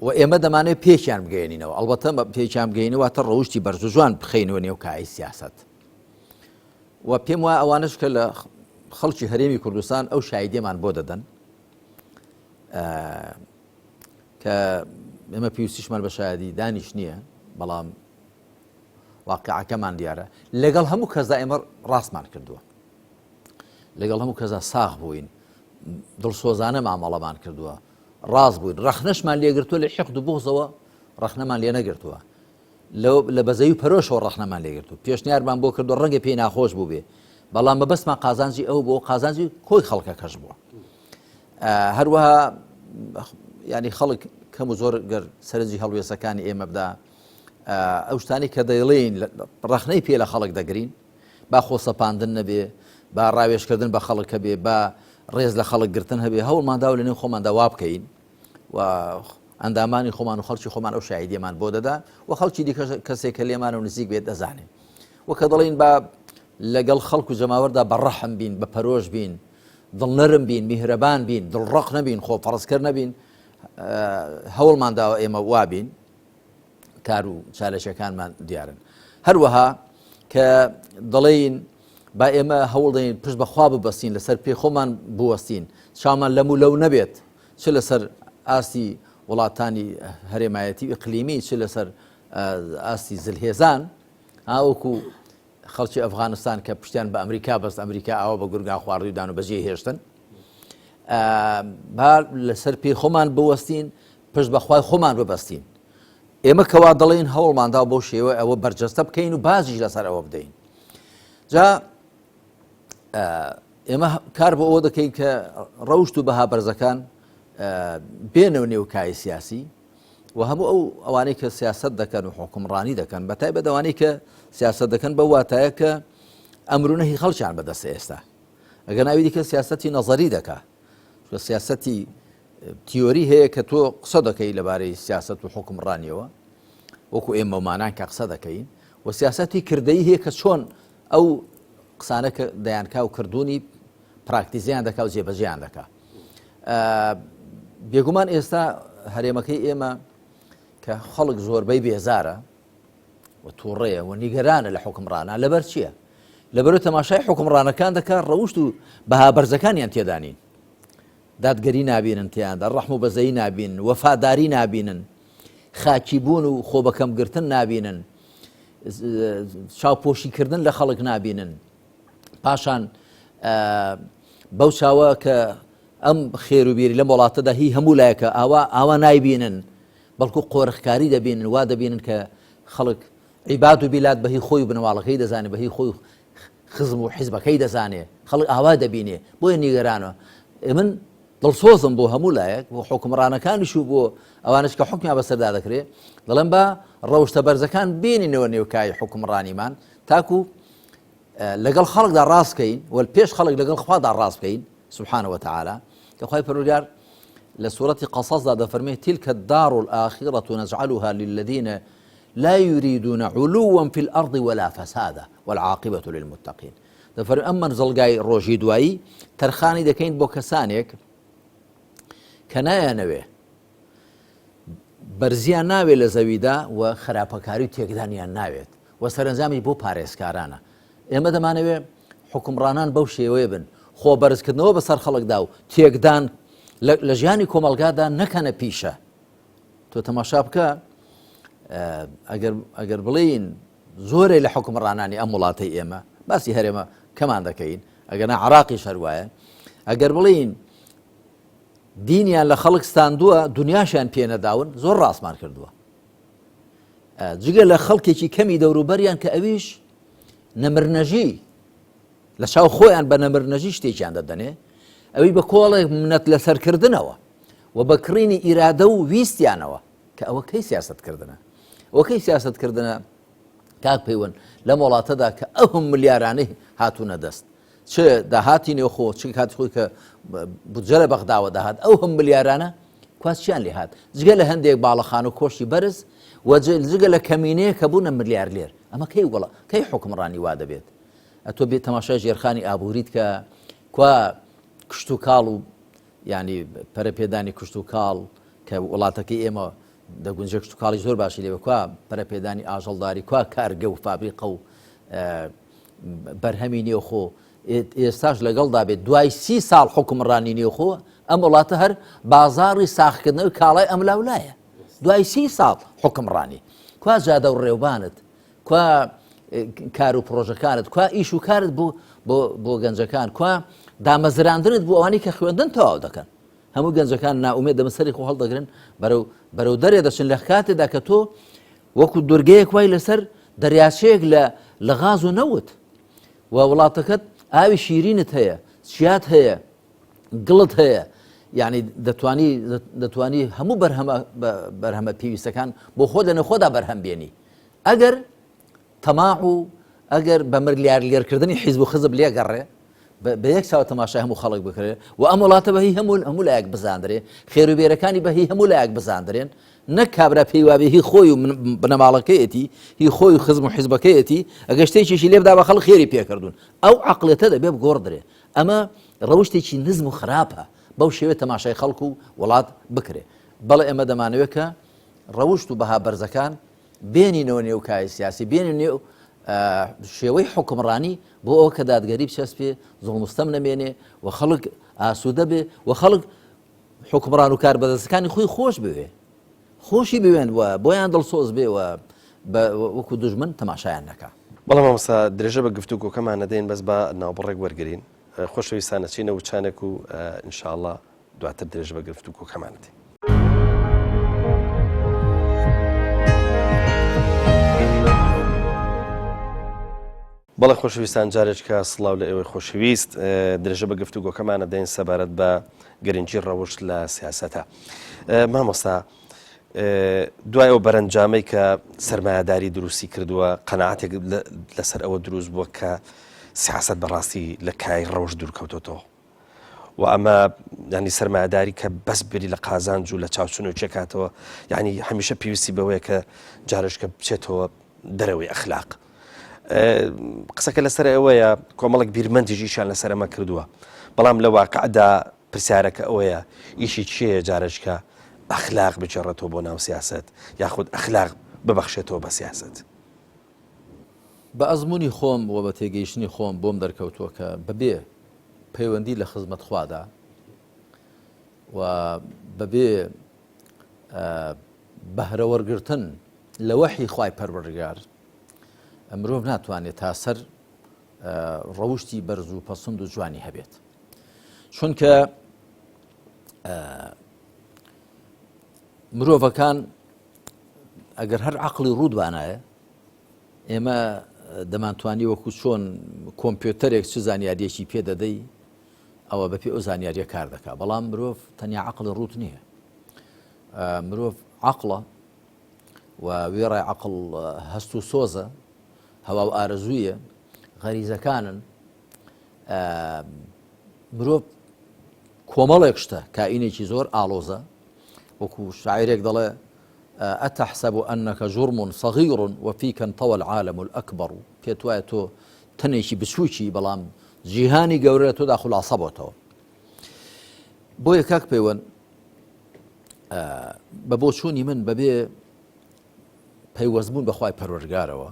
و ئێمە دەمانەوێت پێکیان بگەیەنینەوە، ئەڵبەتە پێکیان بگەینەوە واتە ڕەوشتی بەرز و جوان بخەینەوە نێو کایەی سیاسەت. و پێم وایە ئەوانەش کە لە خەڵکی هەرێمی کوردستان ئەو شایدیەمان بۆ دەدەن. کە ئێمە پێویستیشمان بە شایەدی دانیش نییە بەڵام واقعەکەمان دیارە لەگەڵ هەموو کەسدا ئێمە ڕاستمان کردووە لەگەڵ هەموو کەسدا ساغ بووین دڵسۆزانە مامەڵەمان کردووە ڕاست بووین ڕەخنەشمان لێگرتووە لە حقد و بغزەوە ڕەخنەمان لێ نەگرتووە لە بەزەی و پەرۆشەوە ڕەخنەمان لێگرتوو پێشنیارمان بۆ کردو ڕەنگە پێی ناخۆش بوو بێ بەڵام مەبەستمان قازانجی ئەو بۆ قازانجی کۆی خەڵکەکەش بووە هەروەها ینی خەڵک کەم و زۆر گەر سەرنجی هەڵوێسەکانی ئێمە بدا ئەو شتانی کە دەیڵێین ڕەخنەی پێ لە خەڵک دەگرین با خۆسەپاندن نەبێ با ڕاوێژکردن بە خەڵک هەبێ با ڕێز لە خەڵک گرتن هەبێ هەوڵمانداوە لە نێو خۆماندا وا بکەین و ئەندامانی خۆمان و خەڵکی خۆمان ئەو شاهیدیەمان بۆ دەدا و خەڵکی دیکە کەسێک کە لێمان و نزیک بێت دەزانێت و کە دەڵێین با لەگەڵ خەڵک و جەماوەردا بە ڕەحم بین بە پەرۆش بین دڵنەرم بین میهرەبان بین دڵڕەق نەبین خۆ فەڕزکەر نەبین هەوڵمان داوە ئێمە وابین کار و چالەکیەکانمان دیارن هەروەها کە دەڵێین با ئێمە هەوڵدەین پشت بەخوا ببەستین لەسەر پێ خۆمان بوەستین چامان لەم و لەو نەبێت چ لەسەر ئاستی وڵاتانی هەرێمایەتی و ئیقلیمی چ لەسەر ئاستی زلهێزان ئاوەکو خەڵکی ئەفغانستان کە پشتیان بە ئەمریکا بەست ئەمریکا ئاوا بە گورگان خواردوی دان و بەجێ هێشتن با لەسەر پێی خۆمان بوەستین پشت بەخوای خۆمان ببەستین ئێمە کەوا دەڵێن هەوڵماندا بۆ شێوە ئەوە بەرجەستە بکەین و بازیش لەسەر ئەوە بدەین جا ئێمە کار بۆ ئەوە دەکەین کە ڕەوشت و بەها بەرزەکان بێنەوە نێو کای سیاسی و هەموو ئەو ئەوانەی کە سیاست دەکەن و حکومڕانی دەکەن بە تایبەت ئەوانەی کە سیاست دەکەن بە واتایە کە ئەمرونەهی خەڵکیان بەدەستە ئێستا ئەگەر ناوی دیکە سیاستی نەزەری دەکا سیاستی تیۆری هەیە کە تۆ قسە دەکەی لەبارەی سیاست و حکومڕانیەوە وەکو ئێمەمانان کە قسە دەکەین و سیاستی کردەی هەیە کە چۆن ئەو قسانە کە دەیانکا و کردوونی پراکتیزیان دەکا و جێبەجێیان دەکا بێگومان ئێستا هەرێمەکەی ئێمە کە خەڵک زۆربەی بێزارە و تووڕەیە و نیگەرانە لە حکمڕانە لەبەر چییە؟ لەبەرو تەماشای حکمڕانەکان دەکات ڕەوشت و بەها بەرزەکانیان تێدانین دادگەری نابینن تیاندا ڕەحم و بەزەیی نابینن وەفاداری نابینن خاکی بوون و خۆ بەکەمگرتن نابینن چاوپۆشیکردن لە خەڵک نابینن پاشان بەو چاوە کە ئەم خێر و بیری لەم وڵاتەدا هی هەموو لایەکە ئاوا ئاوا نایبینن بەڵکو قۆرخکاری دەبینن وا دەبینن کە خەڵک عیباد و بیلاد بەهی خۆی و بنەماڵەکەی دەزانێ بەهی خۆی خزم و حیزبەکەی دەزانێ خەڵک ئاوا دەبینێ بۆیە نیگەرانە من دڵسۆزم بۆ هەموو لایەک بۆ حکومڕانەکانیش و بۆ ئەوانش کە حکمیان بەسەردا دەکرێ دەڵێن بە ڕەوشتە بەرزەکان بینینەوە نێوکای حکومڕانیمان تاکو لەگەڵ خەڵکدا ڕاستکەین وەل پێش خەڵک لەگەڵ خوادا ڕاست بکەین سبحانه وتعالى کە خوای پەروەردگار لە سورەتی قەسەسدا دەفەرمێ تلك الدار الآخرة نجعلها للذين لا يريدون علوا في الأرض ولا فسادا والعاقبة للمتقين دەفەرمێ ئەم مەنزڵگای ڕۆژی دوایی تەرخانی دەکەین بۆ کەسانێک کە نایانەوێ بەرزیان ناوێت لە زەویدا و خراپەکاری و تێکدانیان ناوێت و سەرەنجامی بۆ پارێزکارانە ئێمە دەمانەوێ حکومڕانان بەو شێوەیە بن خۆ بەرزکردنەوە بەسەر خەڵکدا و تێکدان لە ژیانی کۆمەڵگادا نەکەنە پیشە تۆ تەماشا بکە ئەگەر ئەگەر بڵێین زۆرێ لە حکومڕانانی ئەم وڵاتەی ئێمە باسی هەرێمە کەمان دەکەین ئەگەرنا عراقی شەروایە ئەگەر بڵین دینیان لە خەڵک ستاندووە دنیاشیان پێنەداون زۆر ڕاستمان کردووە جگە لە خەڵکێکی کەمی دەوروبەریان کە ئەویش نەمرنەژی لە چاو خۆیان بە نەمرنەژی شتێکیان دەدەنێ ئەوی بە کۆڵێک منەت لەسەرکردنەوە و بە کڕینی ئیرادە و ویستیانەوە کە ئەوە کەی سیاستکردنە ئەوە کەی سیاستکردنە کاک پەیوەند لەم وڵاتەدا کە ئەو ملیارانەی هاتوونە دەست چ داهاتی نێوخۆ چ کاتی خۆی کە بودجە لە بەغداوە دەهات ئەو هەم ملیارانە کوا چیان لێ هات جگە لە هەندێک باڵەخان و کۆشی بەرز و جگە لە کەمینەیە کە بوونە ملیار لێر ئەمە کەی وڵا کەی حکومڕانی وا دەبێت ئەتۆ بێ تەماشای ژێرخانی ئابووریت کە کوا کشت و کاڵ و ینی پەرەپێدانی کشت و کاڵ کە وڵاتەکەی ئێمە دەگونجێ کشتوکاڵی زۆر باشی لێ کوا پەرەپێدانی ئاژەڵداری کوا کارگە و فابریقە و بەرهەمی نێوخۆ ئێستاش لەگەڵدا بێت دوای سی ساڵ حکومڕانی نێوخۆ ئەم وڵاتە هەر بازاڕی ساخکردنەوەی کاڵای ئەملاولایە دوای سی ساڵ حوکمڕانی کوا جادە و ڕێوبانت کوا کار و پرۆژەکانت کوا ئیش و کارت بۆ بۆ گەنجەکان کوا دامەزراندنت بۆ ئەوانی کە خوێندن تەواو دەکەن هەموو گەنجەکان نائومێد دەبن سەری خۆ هەڵدەگرن بەرەو بەرەو دەرێ دەچن لە کاتێدا کە تۆ وەکو دورگەیەک وای لەسەر دەریاچەیەک لە لە غاز و نەوت و وڵاتەکەت ئاوی شیرینت هەیە چیات هەیە گڵت هەیە یعنی دەتوانی دەتوانی هەموو بەرهەمە بەرهەمە پێویستەکان بۆ خۆ لە نێوخۆدا بەرهەم بێنی ئەگەر تەماع و ئەگەر بە ملیار لێرکردنی حیزب و خزب لێگەڕێ بە یەک چاو تەماشای هەموو خەڵک بکرێ و ئەم وڵاتە بە هی هەموو هەموو لایەک بزاندرێ خێر و بێرەکانی بە هی هەموو لایەک بزاندرێن نەک کابرا پێی وابێ هی خۆی و بنەماڵەکەیەتی هی خۆی و خزم و حیزبەکەیەتی ئەگەر شتێکیشی لێ بدا بە خەڵک خێری پێکردوون ئەو عەقڵێتە دەبێ بگۆڕدرێ ئەمە ڕەوشتێکی نزم و خراپە بەو شێوەیە تەماشای خەڵک و وڵات بکرێ بەڵێ ئێمە دەمانەوێت کە ڕەوشت و بەها بەرزەکان بێنینەوە نێو کای سیاسی، بێنینە نێو شێوەی حوکمڕانی بۆ ئەوە کە دادگەری بچەسپێ، زوڵم و ستەم نەمێنێ و خەڵک ئاسوودە بێ و خەڵک حوکمڕان و کاربەدەستەکانی خۆی خۆش بوێ، خۆشی بوێن و بۆیان دڵسۆز بێ و وەکو دوژمن تەماشایان نەکا. بەڵێ مامۆستا درێژە بە گفتوگۆکەمان ئەدەین بەس با ناوبڕێک وەرگرین خۆشەویستان ئەچینە وچانێک و ان شاء اللە دواتر درێژە بە گفتوگۆکەمان ئەدەین. بەڵێ خۆشەویستان جارێکە سڵاو لە ئێوەی خۆشەویست درێژە بە گفتوگۆکەمان ئەدەین سەبارەت بە گرنگی ڕەوشت لە سیاسەتە مامۆستا دوای ئەو بەرەنجامەی کە سەرمایەداری دروستی کردووە قەناعەتێک لەسەر ئەوە دروست بووە کە سیاست بەڕاستی لە کای ڕەوش دوورکەوتۆتەوە و ئەمە ینی سەرمایەداری کە بەس بری لە قازانج و لە چاوچنۆکیە کاتەوە یعنی هەمیشە پێویستی بەوەیە کە جارشکە بچێتەوە دەرەوەی ئەخلاق. قسەکە لەسەر ئەوەیە کۆمەڵک بیرمەندیش ئیشیان لەسەر ئەمە کردووە بەڵام لە واقعدا پرسیارەکە ئەوەیە ئیشی چییە جارشکە ئەخلاق بگێڕێتەوە بۆ ناو سیاست یاخود ئەخلاق ببەخشێتەوە بە سیاست. بە ئەزموونی خۆم و بە تێگەیشتنی خۆم بۆم دەرکەوتووە کە بەبێ پەیوەندی لە خزمەت خوادا و بەبێ بەهرە وەرگرتن لە وەحی خوای پەروەردگار مرۆڤ ناتوانێت تا سەر ڕەوشی بەرز و پەسند و جوانی هەبێت چونکە مرۆڤەکان ئەگەر هەر عقلی ڕوودبانایە ئێمە دەمانتوانی وەکو چۆن کۆمپیوتەرێک چ زانیاریەکی پێ دەدەی ئەوە بەپێ ئەو زانیاریە کار دەکا بەڵام مرۆڤ تەنیا عقلی ڕوت نییە مرۆڤ عقلە و وێڕای عقل هەست و سۆزە هەوا و ئارەزوویە غەریزەکانن مرۆڤ کۆمەڵێک شتە کائینێکی زۆر ئاڵۆزە وەکو شاعیرێک دەڵێ أتحسب أنك جرم صغير وفيك انطوى العالم الأكبر پێت وایە تۆ تەنێکی بچووکی بەڵام جیهانی گەورە لە تۆدا خولاسە بۆتەوە بۆیە کاک پەیوەند بە بۆچوونی من بەبێ پەیوەستبوون بە خوای پەروەردگارەوە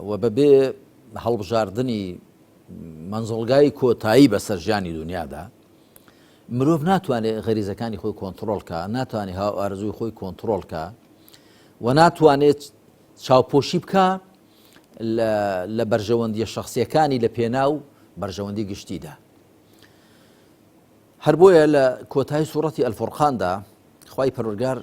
و بەبێ هەڵبژاردنی مەنزڵگای کۆتایی بەسەر ژیانی دنیادا مرۆڤ ناتوانێت غەریزەکانی خۆی کۆنتترۆل کە ناتوانێت هاو ئارزوی خۆی کۆنتترۆل کە و ناتوانێت چاوپۆشی بکە لە بەرژەوەندیە شخصیەکانی لە پێناو بەرژەوەندی گشتیدا هەر بۆیە لە کۆتای سوڕەتی الفرقاندا خوای پەروەردگار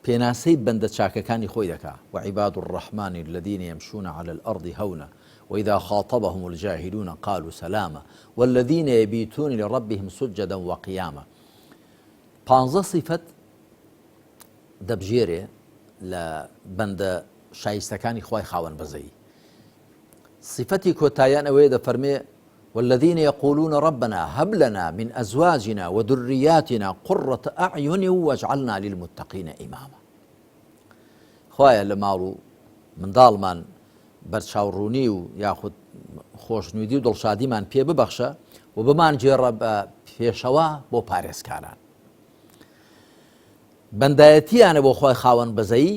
پێناسەی بەندە چاکەکانی خۆی دەکا، وعباد الرحمن الذین یمشون علی الارض هونا واذا خاطبهم الجاهلون قالوا سلاما والذین یبیتون لربهم سجدا وقیاما پانزە سیفەت دەبژێرێ لە بەندە شایستەکانی خوای خاوەن بەزەیی سیفەتی کۆتاییان ئەوەیە دەفەرمێ والذین یقولون ربنا هب لنا من ازواجنا وذریاتنا قرة اعین واجعلنا للمتقین اماما خوایە لە ماڵ و منداڵمان بەرچاوڕوونی و یاخود خۆشنوودی و دڵشادیمان پێ ببەخشە و بمان گێڕە بە پێشەوا بۆ پارێزکاران بەندایەتیانە بۆ خۆی خاوەن بەزەیی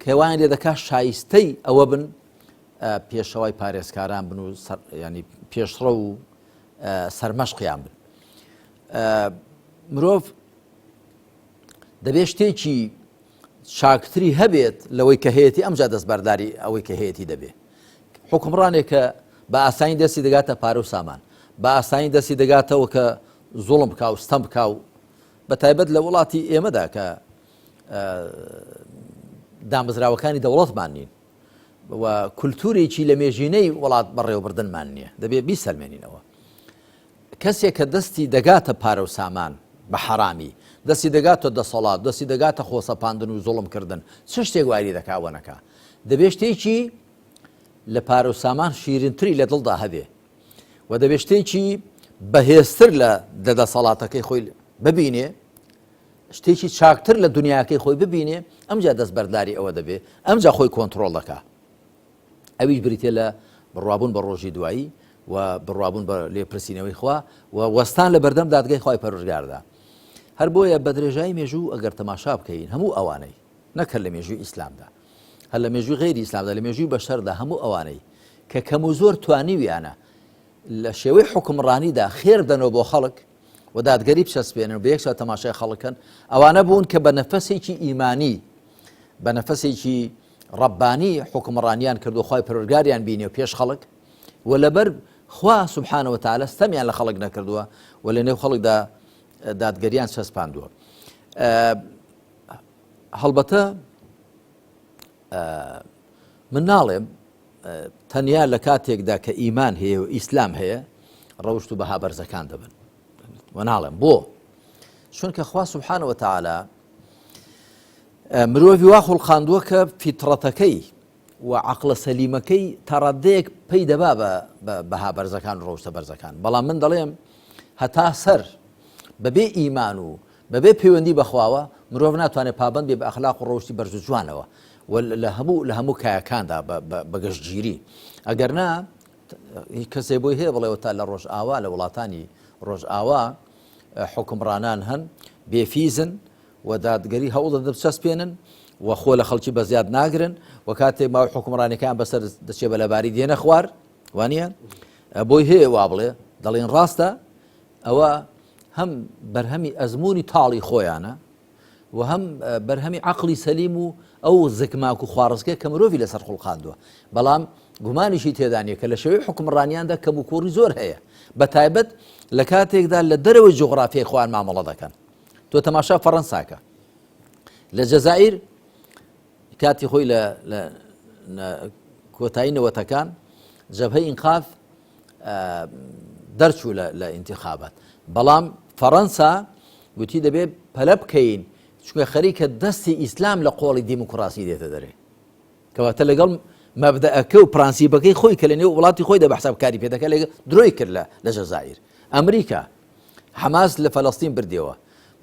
کەوایان لێ دەکات شایستەی ئەوە بن پێشەوای پارێزکاران بن و ینی پێشڕە و سەرمەشقیان بن. مرۆڤ دەبێ شتێکی چاکتری هەبێت لەوەی کە هەیەی ئەمجا دەستبەرداری ئەوەی کە هەیەی دەبێ حکومڕانێک کە بە ئاسانی دەستی دەگاتە پارە و سامان بە ئاسانی دەستی دەگاتەوە کە زوڵم بکا و ستەم بکا و بە تایبەت لە وڵاتی ئێمەدا کە دامەزراوەکانی دەوڵەتمان نین و کولتوورێکی لە مێژینەی وڵات بەڕێوەبردنمان نییە دەبێ بیسەلمێنینەوە کەسێک کە دەستی دەگاتە پارە و سامان بە حەرامی، دەستی دەگاتە دەسەڵات، دەستی دەگاتە خۆسەپاندن و زوڵم کردن، چ شتێک وای لێ دەکا ئەوە نەکا؟ دەبێ شتێکی لە پارە و سامان شیرینتری لە دڵدا هەبێ و دەبێ شتێکی بەهێزتر لە لە دەسەڵاتەکەی خۆی ببینێ، شتێکی چاکتر لە دنیاکەی خۆی ببینێ، ئەمجا دەستبەرداری ئەوە دەبێ، ئەمجا خۆی کۆنتڕۆڵ دەکا. ئەویش بریتیە لە بڕوابوون بە ڕۆژی دوایی و بڕوابوون بە لێپرسینەوەی خوا و وەستان لە بەردەم دادگای خوای پەروەردگاردا. هەر بۆیە بە درێژایی مێژوو ئەگەر تەماشا بکەین هەموو ئەوانەی نەک هەر لە مێژووی ئیسلامدا هەر لە مێژووی غەیری ئیسلامدا لە مێژووی بەشەردا هەموو ئەوانەی کە کەم و زۆر توانیویانە لە شێوەی حوکمڕانیدا خێر بدەنەوە بۆ خەڵک و دادگەری بچەسپێنن و بە یەکسا تەماشای خەڵکن ئەوانە بوون کە بە نەفەسێکی ئیمانی بە نەفەسێکی ڕەبانی حوکمڕانیان کردو خوای پەروەردگاریان بینی و پێش خەڵک و لەبەر خوا سبحانە وتعالی ستەمیان لە خەڵک نەکردووە و لە نێو خەڵکدا دادگەریان چەسپاندووە هەڵبەتە من ناڵێم تەنیا لە کاتێکدا کە ئیمان هەیە و ئیسلام هەیە ڕەوشت و بەها بەرزەکان دەبن و ناڵێم بۆ چونکە خوا سبحانە وتعالی مرۆڤی وا خوڵقاندووە کە فیتڕەتەکەی و عەقڵە سەلیمەکەی تا ڕاددەیەک پەی دەبا بە بەها بەرزەکان و ڕەوشتە بەرزەکان، بەڵام من دەڵێم هەتا سەر بەبێ ئیمان و بەبێ پەیوەندی بە خواوە مرۆڤ ناتوانێت پابەند بێ بە ئەخلاق و ڕەوشتی بەرز و جوانەوە و لە هەموو لە هەموو کایەکاندا بە گشتگیری ئەگەر نا کەسێ بۆی هەیە بڵێەوە تا لە ڕۆژئاوا لە وڵاتانی ڕۆژئاوا حکومڕانان هەن بێفیزن و دادگەری هەوڵ دەدەن بچەسپێنن و خۆ لە خەڵکی بە زیاد ناگرن و کاتێک ماوەی حوکمڕانیەکەیان بەسەر دەچێ بە لەباری دێنە خوار وانە بۆی هەیە وا بڵێ دەڵێن ڕاستە ئەوە هەم بەرهەمی ئەزمموی تاڵی خۆیانە و هەم بەرهەمی عقلی سەلیم و ئەو زکماک و خواڕزکە کە مرۆڤی لەسەر خوڵقاندووە بەڵام گومانیشی تێدانە کە لە شێوەی حکومڕانیاندا کەم و کوڕی زۆر هەیە بە تایبەت لە کاتێکدا لە دەرەوەی جوغرافیای خۆیان مامەڵە دەکەن تۆ تەماشا فەڕەنساکە لە جەزائیر کاتی خۆی لە کۆتایی نەوەتەکان جەبهەی ئینقاذ دەرچوو لە ئینتخابات بەڵام فەڕەنسا گوتی دەبێت پەلە بکەین چونکە خەریکە دەستی ئیسلام لە قۆڵی دیموکراسی دێتە دەرێ کەواتە لەگەڵ مەبدەئەکە و پرانسیپەکەی خۆی کە لە نێو وڵاتی خۆی دە بەحساب کاری پێ دەکات لەگە درۆی کرد لە لە جەزائیر ئەمریکا حەماس لە فەلەستین بردیەوە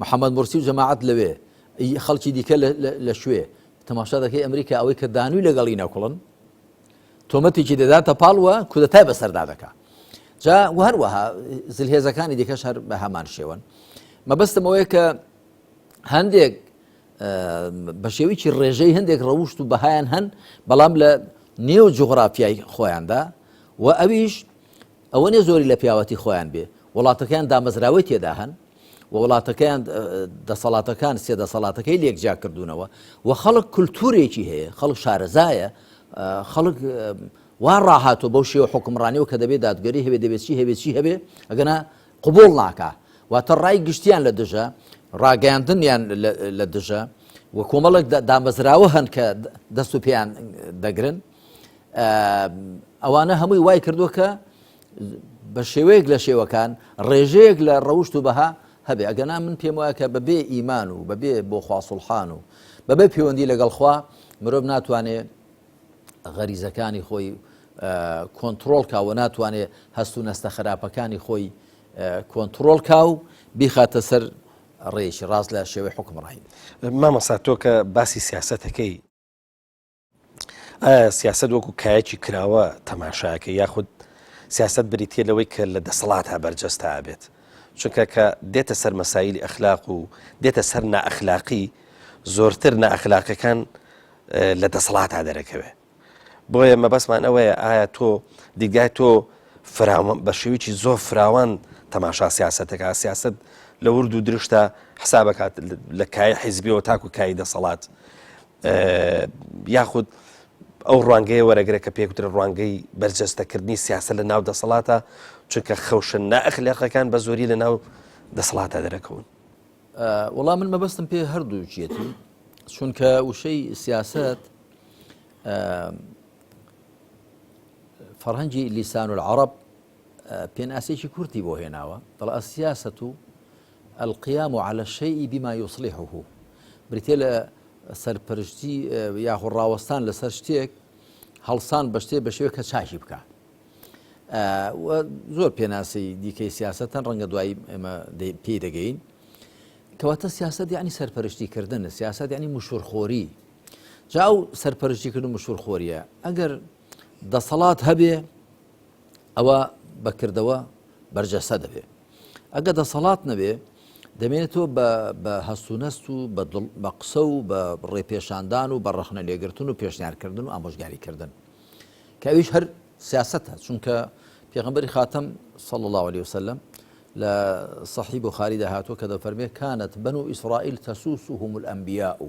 محەممەد مرسی و جەماعەت لەوێ خەڵکی دیکە لە شوێ تەماشا دەکەی ئەمریکا ئەوەی کە دانووی لەگەڵی نەکوڵن تۆمەتێکی دەداتە پاڵ وە کودەتای بەسەردا دەکا جا و هەروەها زلهێزەکانی دیکەش هەر بە هەمان شێوەن مەبەستم ئەوەیە کە هەندێک بە شێوەیەکی ڕێژەی هەندێک ڕەوشت و بەهایان هەن بەڵام لە نێو جوغرافیای خۆیاندا و ئەویش ئەوە نیە زۆری لە پیاوەتی خۆیان بێ وڵاتەکەیان دامەزراوەی تێدا هەن و وڵاتەکەیان دەسەڵاتەکان سێ دەسەڵاتەکەی لێک جیا کردوونەوە و خەڵک کولتورێکی هەیە خەڵک شارەزایە خەڵک وا ڕاهاتوە بەو شێوە حکومڕانیەوە کە دەبێت دادگەری هەبێ دەبێت چی هەبێت چی هەبێ ئەگەنا قبوڵ ناکا واتە ڕای گشتیان لە دژە ڕاگەیاندنیان لە دژە و کۆمەڵێک دامەزراوە هەن کە دەست و پێیان دەگرن ئەوانە هەمووی وای کردووە کە بە شێوەیەک لە شێوەکان ڕێژەیەک لە ڕەوشت و بەها هەبێ ئەگەنا من پێم وایە کە بەبێ ئیمان و بەبێ بۆ خوا سوڵحان و بەبێ پەیوەندی لەگەڵ خوا مرۆڤ ناتوانێ غەریزەکانی خۆی کۆنترۆڵ کا و ناتوانێ هەست و نەستە خراپەکانی خۆی کۆنترۆڵ کا و بیخاتە سەر ڕێیەکی ڕاست لە شێوەی حوکمڕانی. مامۆستا تۆ کە باسی سیاسەتەکەی ئایا سیاسەت وەکو کایەکی کراوە تەماشاکە یاخود سیاسەت بریتە لەوەی کە لە دەسەڵاتە بەرجەستە ئەبێت چونکە کە دێتە سەر مەسایلی ئەخلاق و دێتە سەر نائەخلاقی زۆرتر نائەخلاقەکان لە دەسەڵاتا دەرەکەوێ بۆیە مەبەستمان ئەوەیە ئایا تۆ دیدگای تۆ فراوان بە شێوەیەکی زۆر فراوان تەماشا سیاسەتەکە سیاست. لە ورد و درشتە حسابەکات لە کای حیزبیەوە تاکو کای دەسەڵات یاخود ئەو ڕوانگەیە وەرەگرە کە پێکوترە ڕوانگەی بەرجەستەکردنی سیاسە لە ناو دەسەڵاتە چونکە خەوشە نائەخلاقەکان بە زۆری لە ناو دەسەڵاتە دەرەکەون. وەڵا من مەبەستم پێ هەردووکیەتی چونکە وشەی سیاست فەرهەنگی لیسان العرب پێناسێکی کورتی بۆ هێناوە دەڵێ السیاسة القیام علی الشیء بما یصلحه بریتیە لە سەرپەرشتی یاخۆ ڕاوەستان لەسەر شتێک هەڵسان بە شتێ بە شێوە کە چاکی بکە زۆر پێناسی دیکەی سیاستن ڕەنگە دوایی ئێمە پێی دەگەین کەواتە سیاست یعنی سەرپەرشتیکردن سیاست یعنی مشورخۆری جا ئەو سەرپەرشتیکردن مشورخۆریە ئەگەر دەسەڵات هەبێ ئەوە بە کردەوە بەرجەستە دەبێ. ئەگە دەسەڵات نەبێ دەمێنێتەوە بە هەست و نەست و بە قسە و بە ڕێپێشاندان و بە ڕەخنە لێگرتن و پێشنیارکردن و ئامۆژگاریکردن کە ئەویش هەر سیاسەتە چونکە پێغمبەری خاتەم صلی الله عليه وسلم لە صحیح بخاریدا هاتووە کە دەفەرمێ كانت بنو إسرائيل تسوسهم الأنبياء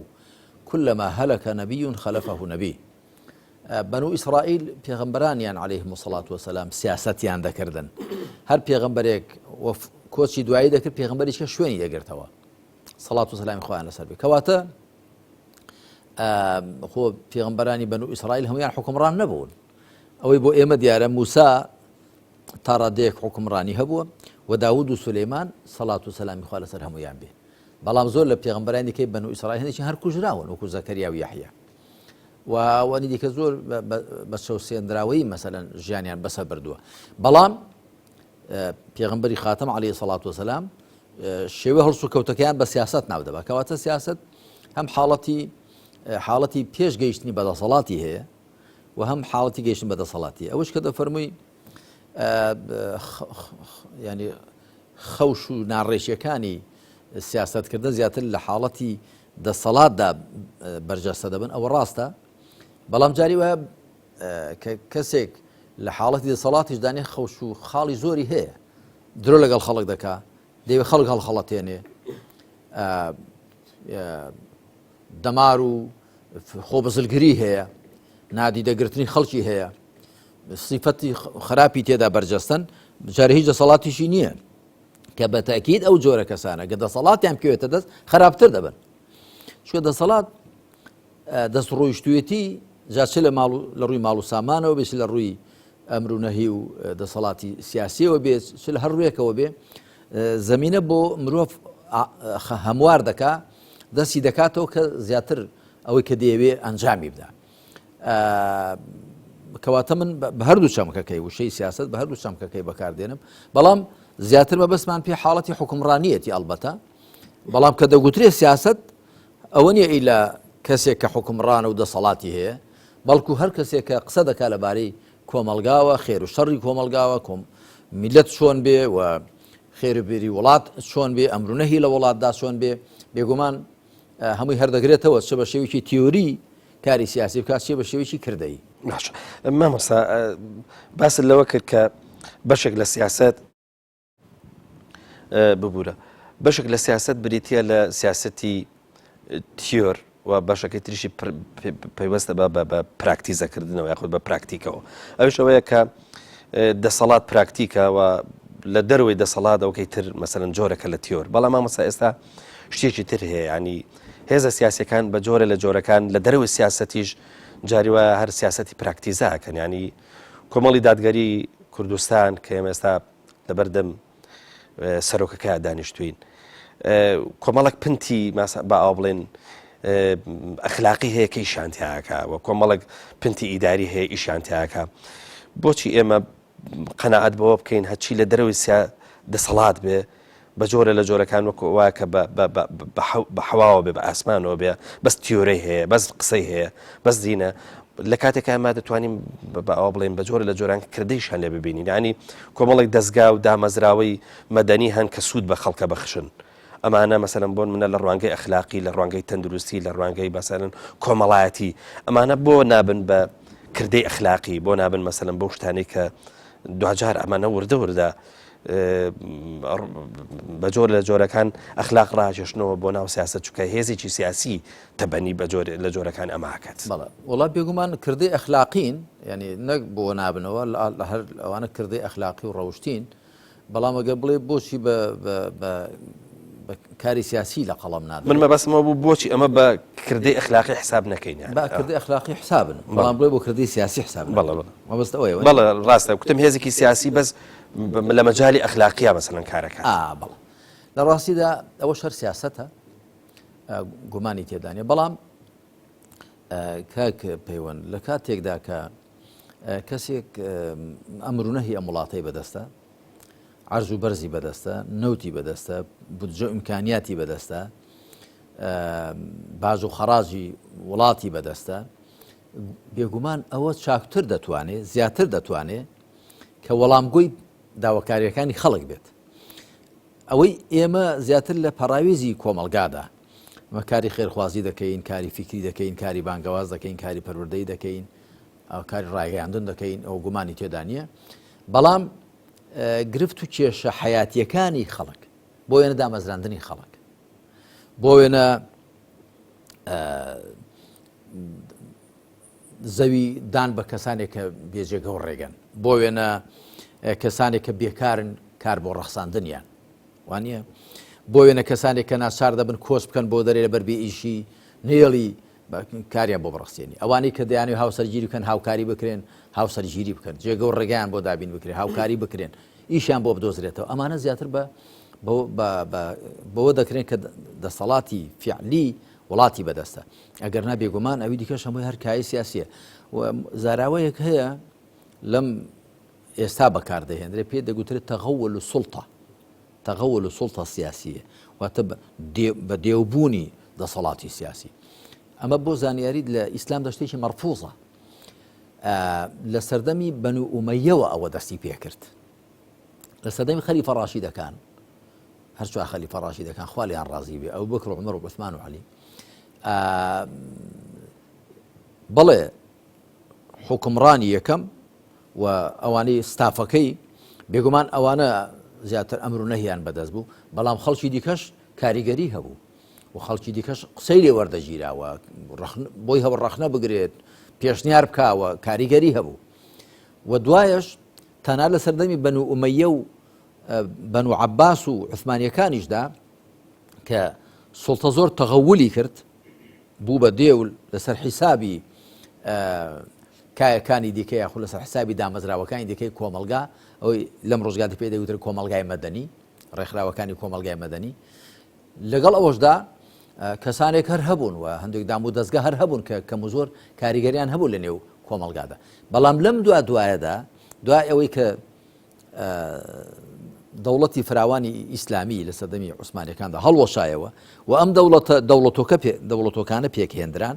كلما هلك نبي خلفه نبي بەنو ئیسرائیل پێغەمبەرانیان علیهم الصلاة والسلام سیاسەتیان دەکردن هەر پێغەمبەرێک کۆچی دوایی دەکرد پێغەمبەریشکە شوێنی دەگرتەوە سەڵات و سەلامی خۆیان لەسەر بێ کەواتە خۆ پێغەمبەرانی بەنو ئیسرائیل هەمویان حکومڕان نەبوون ئەوەی بۆ ئێمە دیارە موسا تا ڕادەیەک حکومڕانی هەبووە و داود و سولەیمان سەڵات و سەلامی خوا لەسەر هەمویان بێ بەڵام زۆر لە پێغەمبەرانی دیکەی بەنو ئیسرائیل هەندێکی هەر کوژراون وەکو زەکەریا و یەحیا و ئەوانی دیکە زۆر بە چەوسێندراوەیی مەسەلەن ژیانیان بەسەر بردووە بەڵام پێغمبەری خاتەم عەلەیهی سەڵات وسلام شێوە هەڵس و کەوتەکەیان بە سیاست ناو دەبا کەواتە سیاست هەم حاڵەتی حاڵەتی پێش گەیشتنی بەدەسەڵاتی هەیە و هەم حاڵەتی گەیشتن بەدەسەڵاتی ئەوش کە دەفەرمووی ینی خەوش و ناڕێکیەکانی سیاستکردن زیاتر لە حاڵەتی دەسەڵاتدا بەرجەستە دەبن ئەوە ڕاستە بەڵام جاری وایە کە کەسێک لە حاڵەتی دەسەڵاتیش دانێ خەوش و خاڵی زۆری هەیە درۆ لەگەڵ خەڵک دەکا دەیەوێت خەڵک هەڵخەڵەتێنێ دەمار و خۆ بزلگری هەیە نادیدەگرتنی خەڵکی هەیە سیفەتی خراپی تێدا بەرجەستن جارە هیچ دەسەڵاتیشی نییە کە بە تەئکید ئەو جۆرە کەسانە کە دەسەڵاتیان بکەوێتە دەست خراپتر دەبن چونکە دەسەڵات دەست ڕۆیشتوێتی جا چ لە ماڵ لە ڕووی ماڵ و سامانەوە بێت لە ڕووی ئەمر و نەهی و دەسەڵاتی سیاسیەوە بێت چ لە هەر ڕوویەکەوە بێ زمینە بۆ مرۆڤ هەموار دەکا دەستی دەکاتەوە کە زیاتر ئەوەی کە دەیەوێ ئەنجامی بدا کەواتە من بە هەردوو چەمکەکەی وشەی سیاست بە هەردوو چەمکەکەی بەکاردێنم بەڵام زیاتر مەبەستمان پێ حاڵەتی حکومڕانیەتی ئەلبەتە بەڵام کە دەگوترێ سیاست ئەوە نییە ئیلا کەسێک کە حکومڕانە و دەسەڵاتی هەیە بەڵکو هەر کەسێک کە قسە دەکات لەبارەی کۆمەلگاوە خێر و شەڕی کۆمەلگاوە کۆم میلەت چۆن بێ و خێر و بێری وڵات چۆن بێ ئەمرونەهی لە وڵاتدا چۆن بێ بێگومان هەمووی هەردەگرێتەوە چ بە شێوەیەکی تیۆری کاری سیاسی بکات چی بە شێوەیەکی کردەیی. باشە مامۆستا باست لەوە کرد کە بەشێک لە سیاست ببوورە بەشێک لە سیاست بریتە لە سیاستی تیۆر و بەشەکەی تریشی پەیوەستە بە بە پراکتیزەکردنەوە یاخود بە پراکتیکەوە ئەوش ئەوەیە کە دەسەڵات پراکتیکە و لە دەروی دەسەڵات ئەوکەی تر مەسەن جۆرەکە لە تیۆر بەڵام مامۆستا ئێستا شتێکی تر هەیە ینی هێزە سیاسیەکان بە جۆرە لە جۆرەکان لە دەرەوەی سیاسەتیش جاری وایە هەر سیاسەتی پراکتیزە ئەکەن یانی کۆمەڵی دادگەری کوردستان کە ئێمە ئێستا لەبەردەم سەرۆکەکە دانیشتوین کۆمەڵک پنتی با ئاو بڵێن ئەخلاقی هەیە کە ئیشان تیاکە و کۆمەڵک پنتی ئیداری هەیە ئیشان تیاکە بۆچی ئێمە قەناعەت بەوە بکەین هەرچی لە دەرەوەی سیا دەسەڵات بێ بە جۆرە لە جۆرەکان وەکو وایە کە بە حەواوە بێ بە ئاسمانەوە بێ بەس تیۆرەی هەیە بەس قسەی هەیە بەس دینە لە کاتێکا ئێمە دەتوانین بە ئەوە بڵێن بە جۆرە لە جۆران کردەیشان لێ ببینین ینی کۆمەڵێک دەستگا و دامەزراوەی مەدەنی هەن کە سوود بە خەڵکە بەخشن ئەمانە مەسەلەن بۆن منە لە ڕوانگەی ئەخلاقی لە ڕوانگەی تەندروستی لە ڕوانگەی مەسەلەن کۆمەڵایەتی ئەمانە بۆ نابن بە کردەی ئەخلاقی بۆ نابن مەسەلەن بەو شتانەی کە دواجار ئەمانە وردە وردە. بە جۆر لە جۆرەکان ئەخلاق ڕاکێشنەوە بۆ ناو سیاست چکە هێزێکی سیاسی تەبەنی بە جۆر لە جۆرەکان ئەماکەت. بەڵێ وڵا بێگومان کردەی ئەخلاقین ینی نەک بۆ نابنەوە لە هەر ئەوانە کردەی ئەخلاقی و ڕەوشتین بەڵام ئەگەر بڵێ بۆچی بە کاری سیاسی لە قەڵەم نادەن؟ من مەبەستمەوە بوو بۆچی ئەمە بە کردەی ئەخلاقی حساب نەکەین یان بە کردەی ئەخلاقی حسابن بەڵام بڵێ بۆ کردەی سیاسی حساب بەڵێ بەڵێ مەبەست ئەوەیە بەڵێ ڕاستە کوتم هێزێکی سیاسی بەس لە مەجالی ئەخلاقیە مەسەلەن کارەکە ئا بەڵێ لە ڕاستیدا ئەوە شەر سیاسەتە گومانی تێدانە بەڵام کاک پەیوەند لە کاتێکدا کە کەسێک ئەمر و نەهی ئەم وڵاتەی بەدەستە، عەرز و بەرزی بەدەستە، نەوتی بەدەستە، بودجە و ئیمکانیاتی بەدەستە، باج و خەڕاجی وڵاتی بەدەستە، بێگومان ئەوە چاکتر دەتوانێت، زیاتر دەتوانێت کە وەڵامگۆی داواکاریەکانی خەڵک بێت. ئەوەی ئێمە زیاتر لە پەڕاویزی کۆمەڵگادا مە کاری خێرخوازی دەکەین، کاری فیکری دەکەین، کاری بانگەواز دەکەین، کاری پەروەردەیی دەکەین، کاری ڕاگەیاندن دەکەین، ئەو گومانی تێدا نییە. بەڵام گرفت و کێشە حەیاتیەکانی خەڵک بۆ وێنە دامەزراندنی خەڵک، بۆ وێنە زەوی دان بە کەسانێک کە بێجێگە و ڕێگەن، بۆ وێنە کەسانێک کە بێکارن کار بۆ ڕەخساندنیان وانە بۆ وێنە کەسانێک کە ناچار دەبن کۆچ بکەن بۆ دەرێ لەبەر بێ ئیشی نێڵی کاریان بۆ بڕەخسێنی ئەوانەی کە دەیانەوێت هاوسەرگیری بکەن هاوکاری بکرێن هاوسەرگیری بکەن جێگە و ڕێگەیان بۆ دابین بکرێن هاوکاری بکرێن ئیشیان بۆ بدۆزرێتەوە ئەمانە زیاتر بە بەوە دەکرێن کە دەسەڵاتی فعلی وڵاتی بەدەستە ئەگەر نا بێگومان ئەوی دیکەش هەمووی هەر کایە سیاسیە و زاراوەیەک هەیە لەم ئێستا بەکاردەهێنرێ پێ دەگوترێت تەغەول و سوڵتە تەغەول و سوڵتە سیاسیە واتە بە دێوبوونی دەسەڵاتی سیاسی ئەمە بۆ زانیاریت لە ئیسلامدا شتێکی مەرفوزە لە سەردەمی بەنو ئومەیەوە ئەوە دەستی پێکرد لە سەردەمی خەلیفە ڕاشیدەکان هەر چوار خەلیفە ڕاشیدەکان خوا لێیان ڕازی بێ ئەو بکر و عمر و عوسمان و عەلی بەڵێ حوکمڕانی یەکەم و ئەوانەی ستافەکەی بێگومان ئەوانە زیاتر ئەمر و نەهیان بەدەست بوو بەڵام خەڵکی دیکەش کاریگەری هەبوو و خەڵکی دیکەش قسەی لێ وەردەگیراوە بۆی هەوە ڕەخنە بگرێت پێشنیار بکاوە کاریگەری هەبوو و دوایش تەنها لە سەردەمی بەنو ئومەیە و بەنو عەباس و عوسمانیەکانیشدا کە سوڵتە زۆر تەغەولی کرد بوو بە دێو لەسەر حیسابی کایەکانی دیکە یاخود لەسەر حسابی دامەزراوەکانی دیکەی کۆمەلگا ئەوەی لەم ڕۆژگاتی پێ دەگوتر کۆمەلگای مەدەنی ڕێکخراوەکانی کۆمەلگای مەدەنی لەگەڵ ئەوەشدا کەسانێک هەر هەبوون و هەندێک دام و دەستگە هەر هەبوون کە کەم و زۆر کاریگەریان هەبوو لە نێو کۆمەلگادا بەڵام لەم دوا دوایەدا دوای ئەوەی کە دەوڵەتی فراوانی ئیسلامی لە سەردەمی عوسمانەکاندا هەڵوەشایەوە و ئەم دەوڵەتە دەوڵەتۆکە دەوڵەتۆکانە پێکهێندران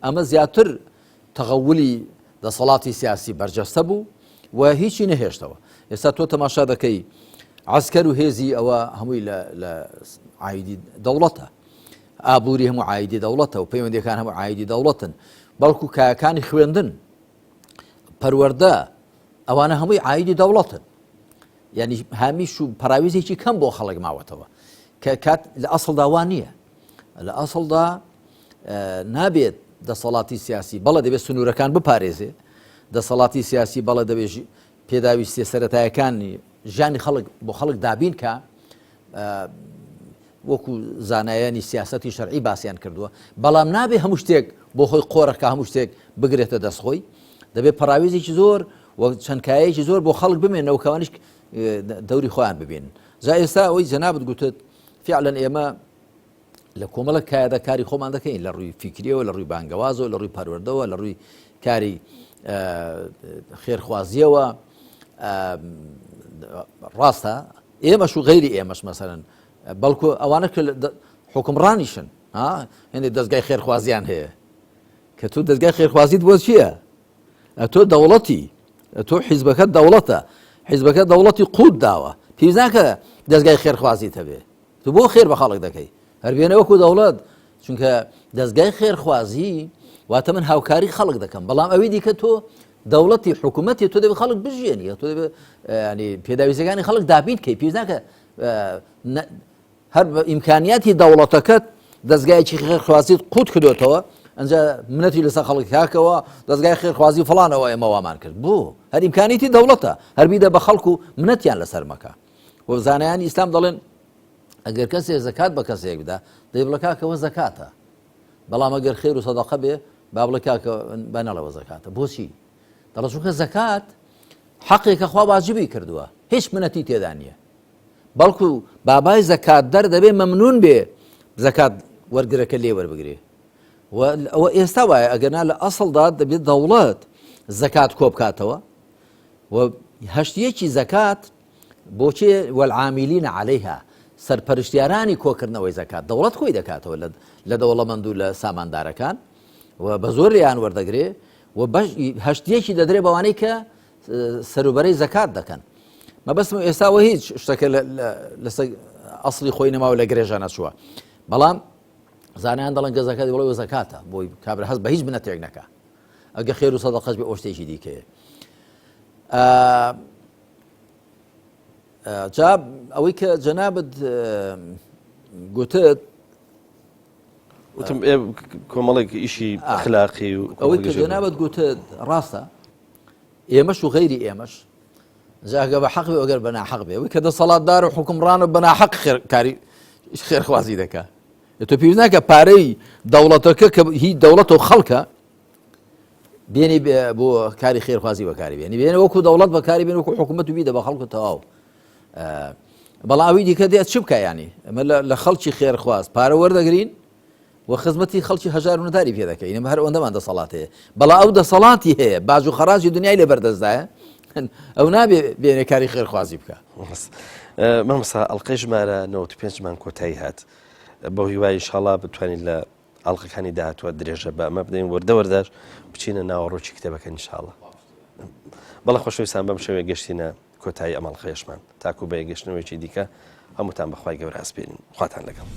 ئەمە زیاتر تەغەولی دەسەڵاتی سیاسی بەرجەستە بوو و هیچی نەهێشتەوە ئێستا تۆ تەماشا دەکەی عسکەر و هێزی ئەوە هەمووی لە عیدی دەوڵەتە ئابووری هەموو عیدی دەوڵەتە و پەیوەندەکان هەموو عیدی دەوڵەتن بەڵکو کایەکانی خوێندن پەروەردە ئەوانە هەمووی عایدی دەوڵەتن یعنی هامیش و پەراویزێکی کەم بۆ خەڵک ماوەتەوە کە کات لە ئەسڵدا وان نییە لە ئەسڵدا نابێت دەسەڵاتی سیاسی بەڵە دەبێت سنوورەکان بپارێزێ دەسەڵاتی سیاسی بەڵە دەبێژ پێداویستیە سەتایەکانی ژیانی خەڵک بۆ خەڵک دابین کە وەکو زانایانی سیاسەتی شەرعی باسیان کردووە، بەڵام نابێ هەموو شتێک بۆ خۆی قۆرخ کا هەموو شتێک بگرێتە دەست خۆی، دەبێ پەڕاوێزێکی زۆر و چەند کایەیەکی زۆر بۆ خەڵک بمێنەوە کەوانیش دەوری خۆیان ببینن. جا ئێستا ئەوەی جەنابت گوتت فعلا ئێمە لە کۆمەڵە کایەدا کاری خۆمان دەکەین لە ڕووی فیکریەوە لە ڕووی بانگەوازەوە لە ڕووی پەروەردەوە لە ڕووی کاری خێرخوازیەوە ڕاستە ئێمەش و غەیری ئێمەش مەسەلەن بەڵکو ئەوانە کە حوکمڕانیشن ها هێندێک دەستگای خێرخوازیان هەیە کە تۆ دەستگای خێرخوازیت بۆ چییە؟ تۆ دەوڵەتی تۆ حیزبەکە دەوڵەتە حیزبەکە دەوڵەتی قوت داوە پێویست ناکە دەستگای خێرخوازیت هەبێ تو بۆ خێر بە خەڵک دەکەی هەر بێنە وەکو دەوڵەت چونکە دەستگای خێرخوازی واتە من هاوکاری خەڵک دەکەم بەڵام ئەوی دیکە تۆ دەوڵەتی حکوومەتی تۆ دەبێت خەڵک بژیێنی تۆ دەبێت ینی پێداویستەکانی خەڵک دابین کەی پێویست ناکە هەر بە ئیمکانیاتی دەوڵەتەکەت دەستگایەکی خێرخوازیت قوت کردوتەوە ئەجا منەتی لەسەر خەڵک کاکەوە دەستگای خێرخوازی فڵانەوە ئێمە وامان کرد بۆ هەر ئیمکانیتی دەوڵەتە هەربیدە بە خەڵک و منەتیان لەسەر مەکە و زانایانی ئیسلام دەڵێن ئەگەر کەسێک زەکات بە کەسێک بدا دەی بڵێ کاکەوە زەکاتە بەڵام ئەگەر خێر و سەدەقە بێ با بڵێ کاکە بە نەڵەوە زەکاتە بۆچی دەڵێ چونکە زەکات حەقێکە خوا واجبی کردووە هیچ منەتی تێدا نییە بەڵکو بابای زەکات دەر دەبێ مەمنون بێ زەکات وەرگرەکە لێ وەربگرێ ئەوە ئێستا وایە ئەگەرنا لە ئەسڵدا دەبێت دەوڵەت زەکات کۆبکاتەوە و هەشتیەکی زەکات بۆچێ والعاملین علیها سەرپەرشتیارانی کۆکردنەوەی زەکات دەوڵەت خۆی دەکاتەوە لە دەوڵەمەند و لە ساماندارەکان و بە زۆر لێیان وەردەگرێ و هەشتیەکی دەدرێ بەوانەی کە سەروبەرەی زەکات دەکەن مەبەستم ئێستاوە هیچ شتەکە لەسەر ئەسڵی خۆی نەماوە لە گرێژە نەچووە بەڵام زانیان دەڵێن گەزەکە بڵێ زەکاتە بۆی کابرا هەست بە هیچ منەتێک نەکە ئەگە خێر و سەدەقەش بێ ئەو شتێکی دیکەیە جا ئەوەی کە جەنابت گوتت وتم کۆمەڵێک ئیشی ئەخلاقی و ئەوەی کە جەنابت گوتت ڕاستە ئێمەش و غەیری ئێمەش جاگە بە حەق بێ ئەگەر بە ناحەق بێ ئەوەی کە دەسەڵاتدار و حکومڕان و بە ناحەق کاری خێرخوازی دەکا تۆ پێویست ناکە پارەی دەوڵەتەکە کە هی دەوڵەت و خەڵکە بێنی بۆ کاری خێرخوازی بەکاری بێنی بێنە وەکو دەوڵەت بەکاری بێن وەکو حکوومەت و بیدە بە خەڵکو تەواو بەڵام ئەوی دیکە دێت چ بکە ینی ئەمە لە خەڵکی خێرخواز پارە وەردەگرین و خزمەتی خەڵکی هەژار و نەداری پێ دەکەین ئەمە هەر ئەوەندەمان دەسەڵات هەیە بەڵام ئەو دەسەڵاتی هەیە باج و خەراجی دنیای لە بەردەستدایە ئەو نابێ بێنێ کاری خێرخوازی بکە مامۆستا ئەڵلقەی ژمارە 95 مان کۆتایی هات بەو هیوای ئینشاڵا بتوانین لە ئەڵلقەکانی داهاتوە درێژە بە ئەمە بدەین وردە وردەش بچینە ناوەڕۆکی کتێبەکە ئینشاڵا بەڵێ خۆشەویستان بەم شێوەیە گەشتینە کۆتایی ئەم ئەڵقەیەشمان تاکو بە یەکگەشتنەوەیەکی دیکە هەمووتان بەخوای گەورە ئەسپێرین خواتان لەگەڵ.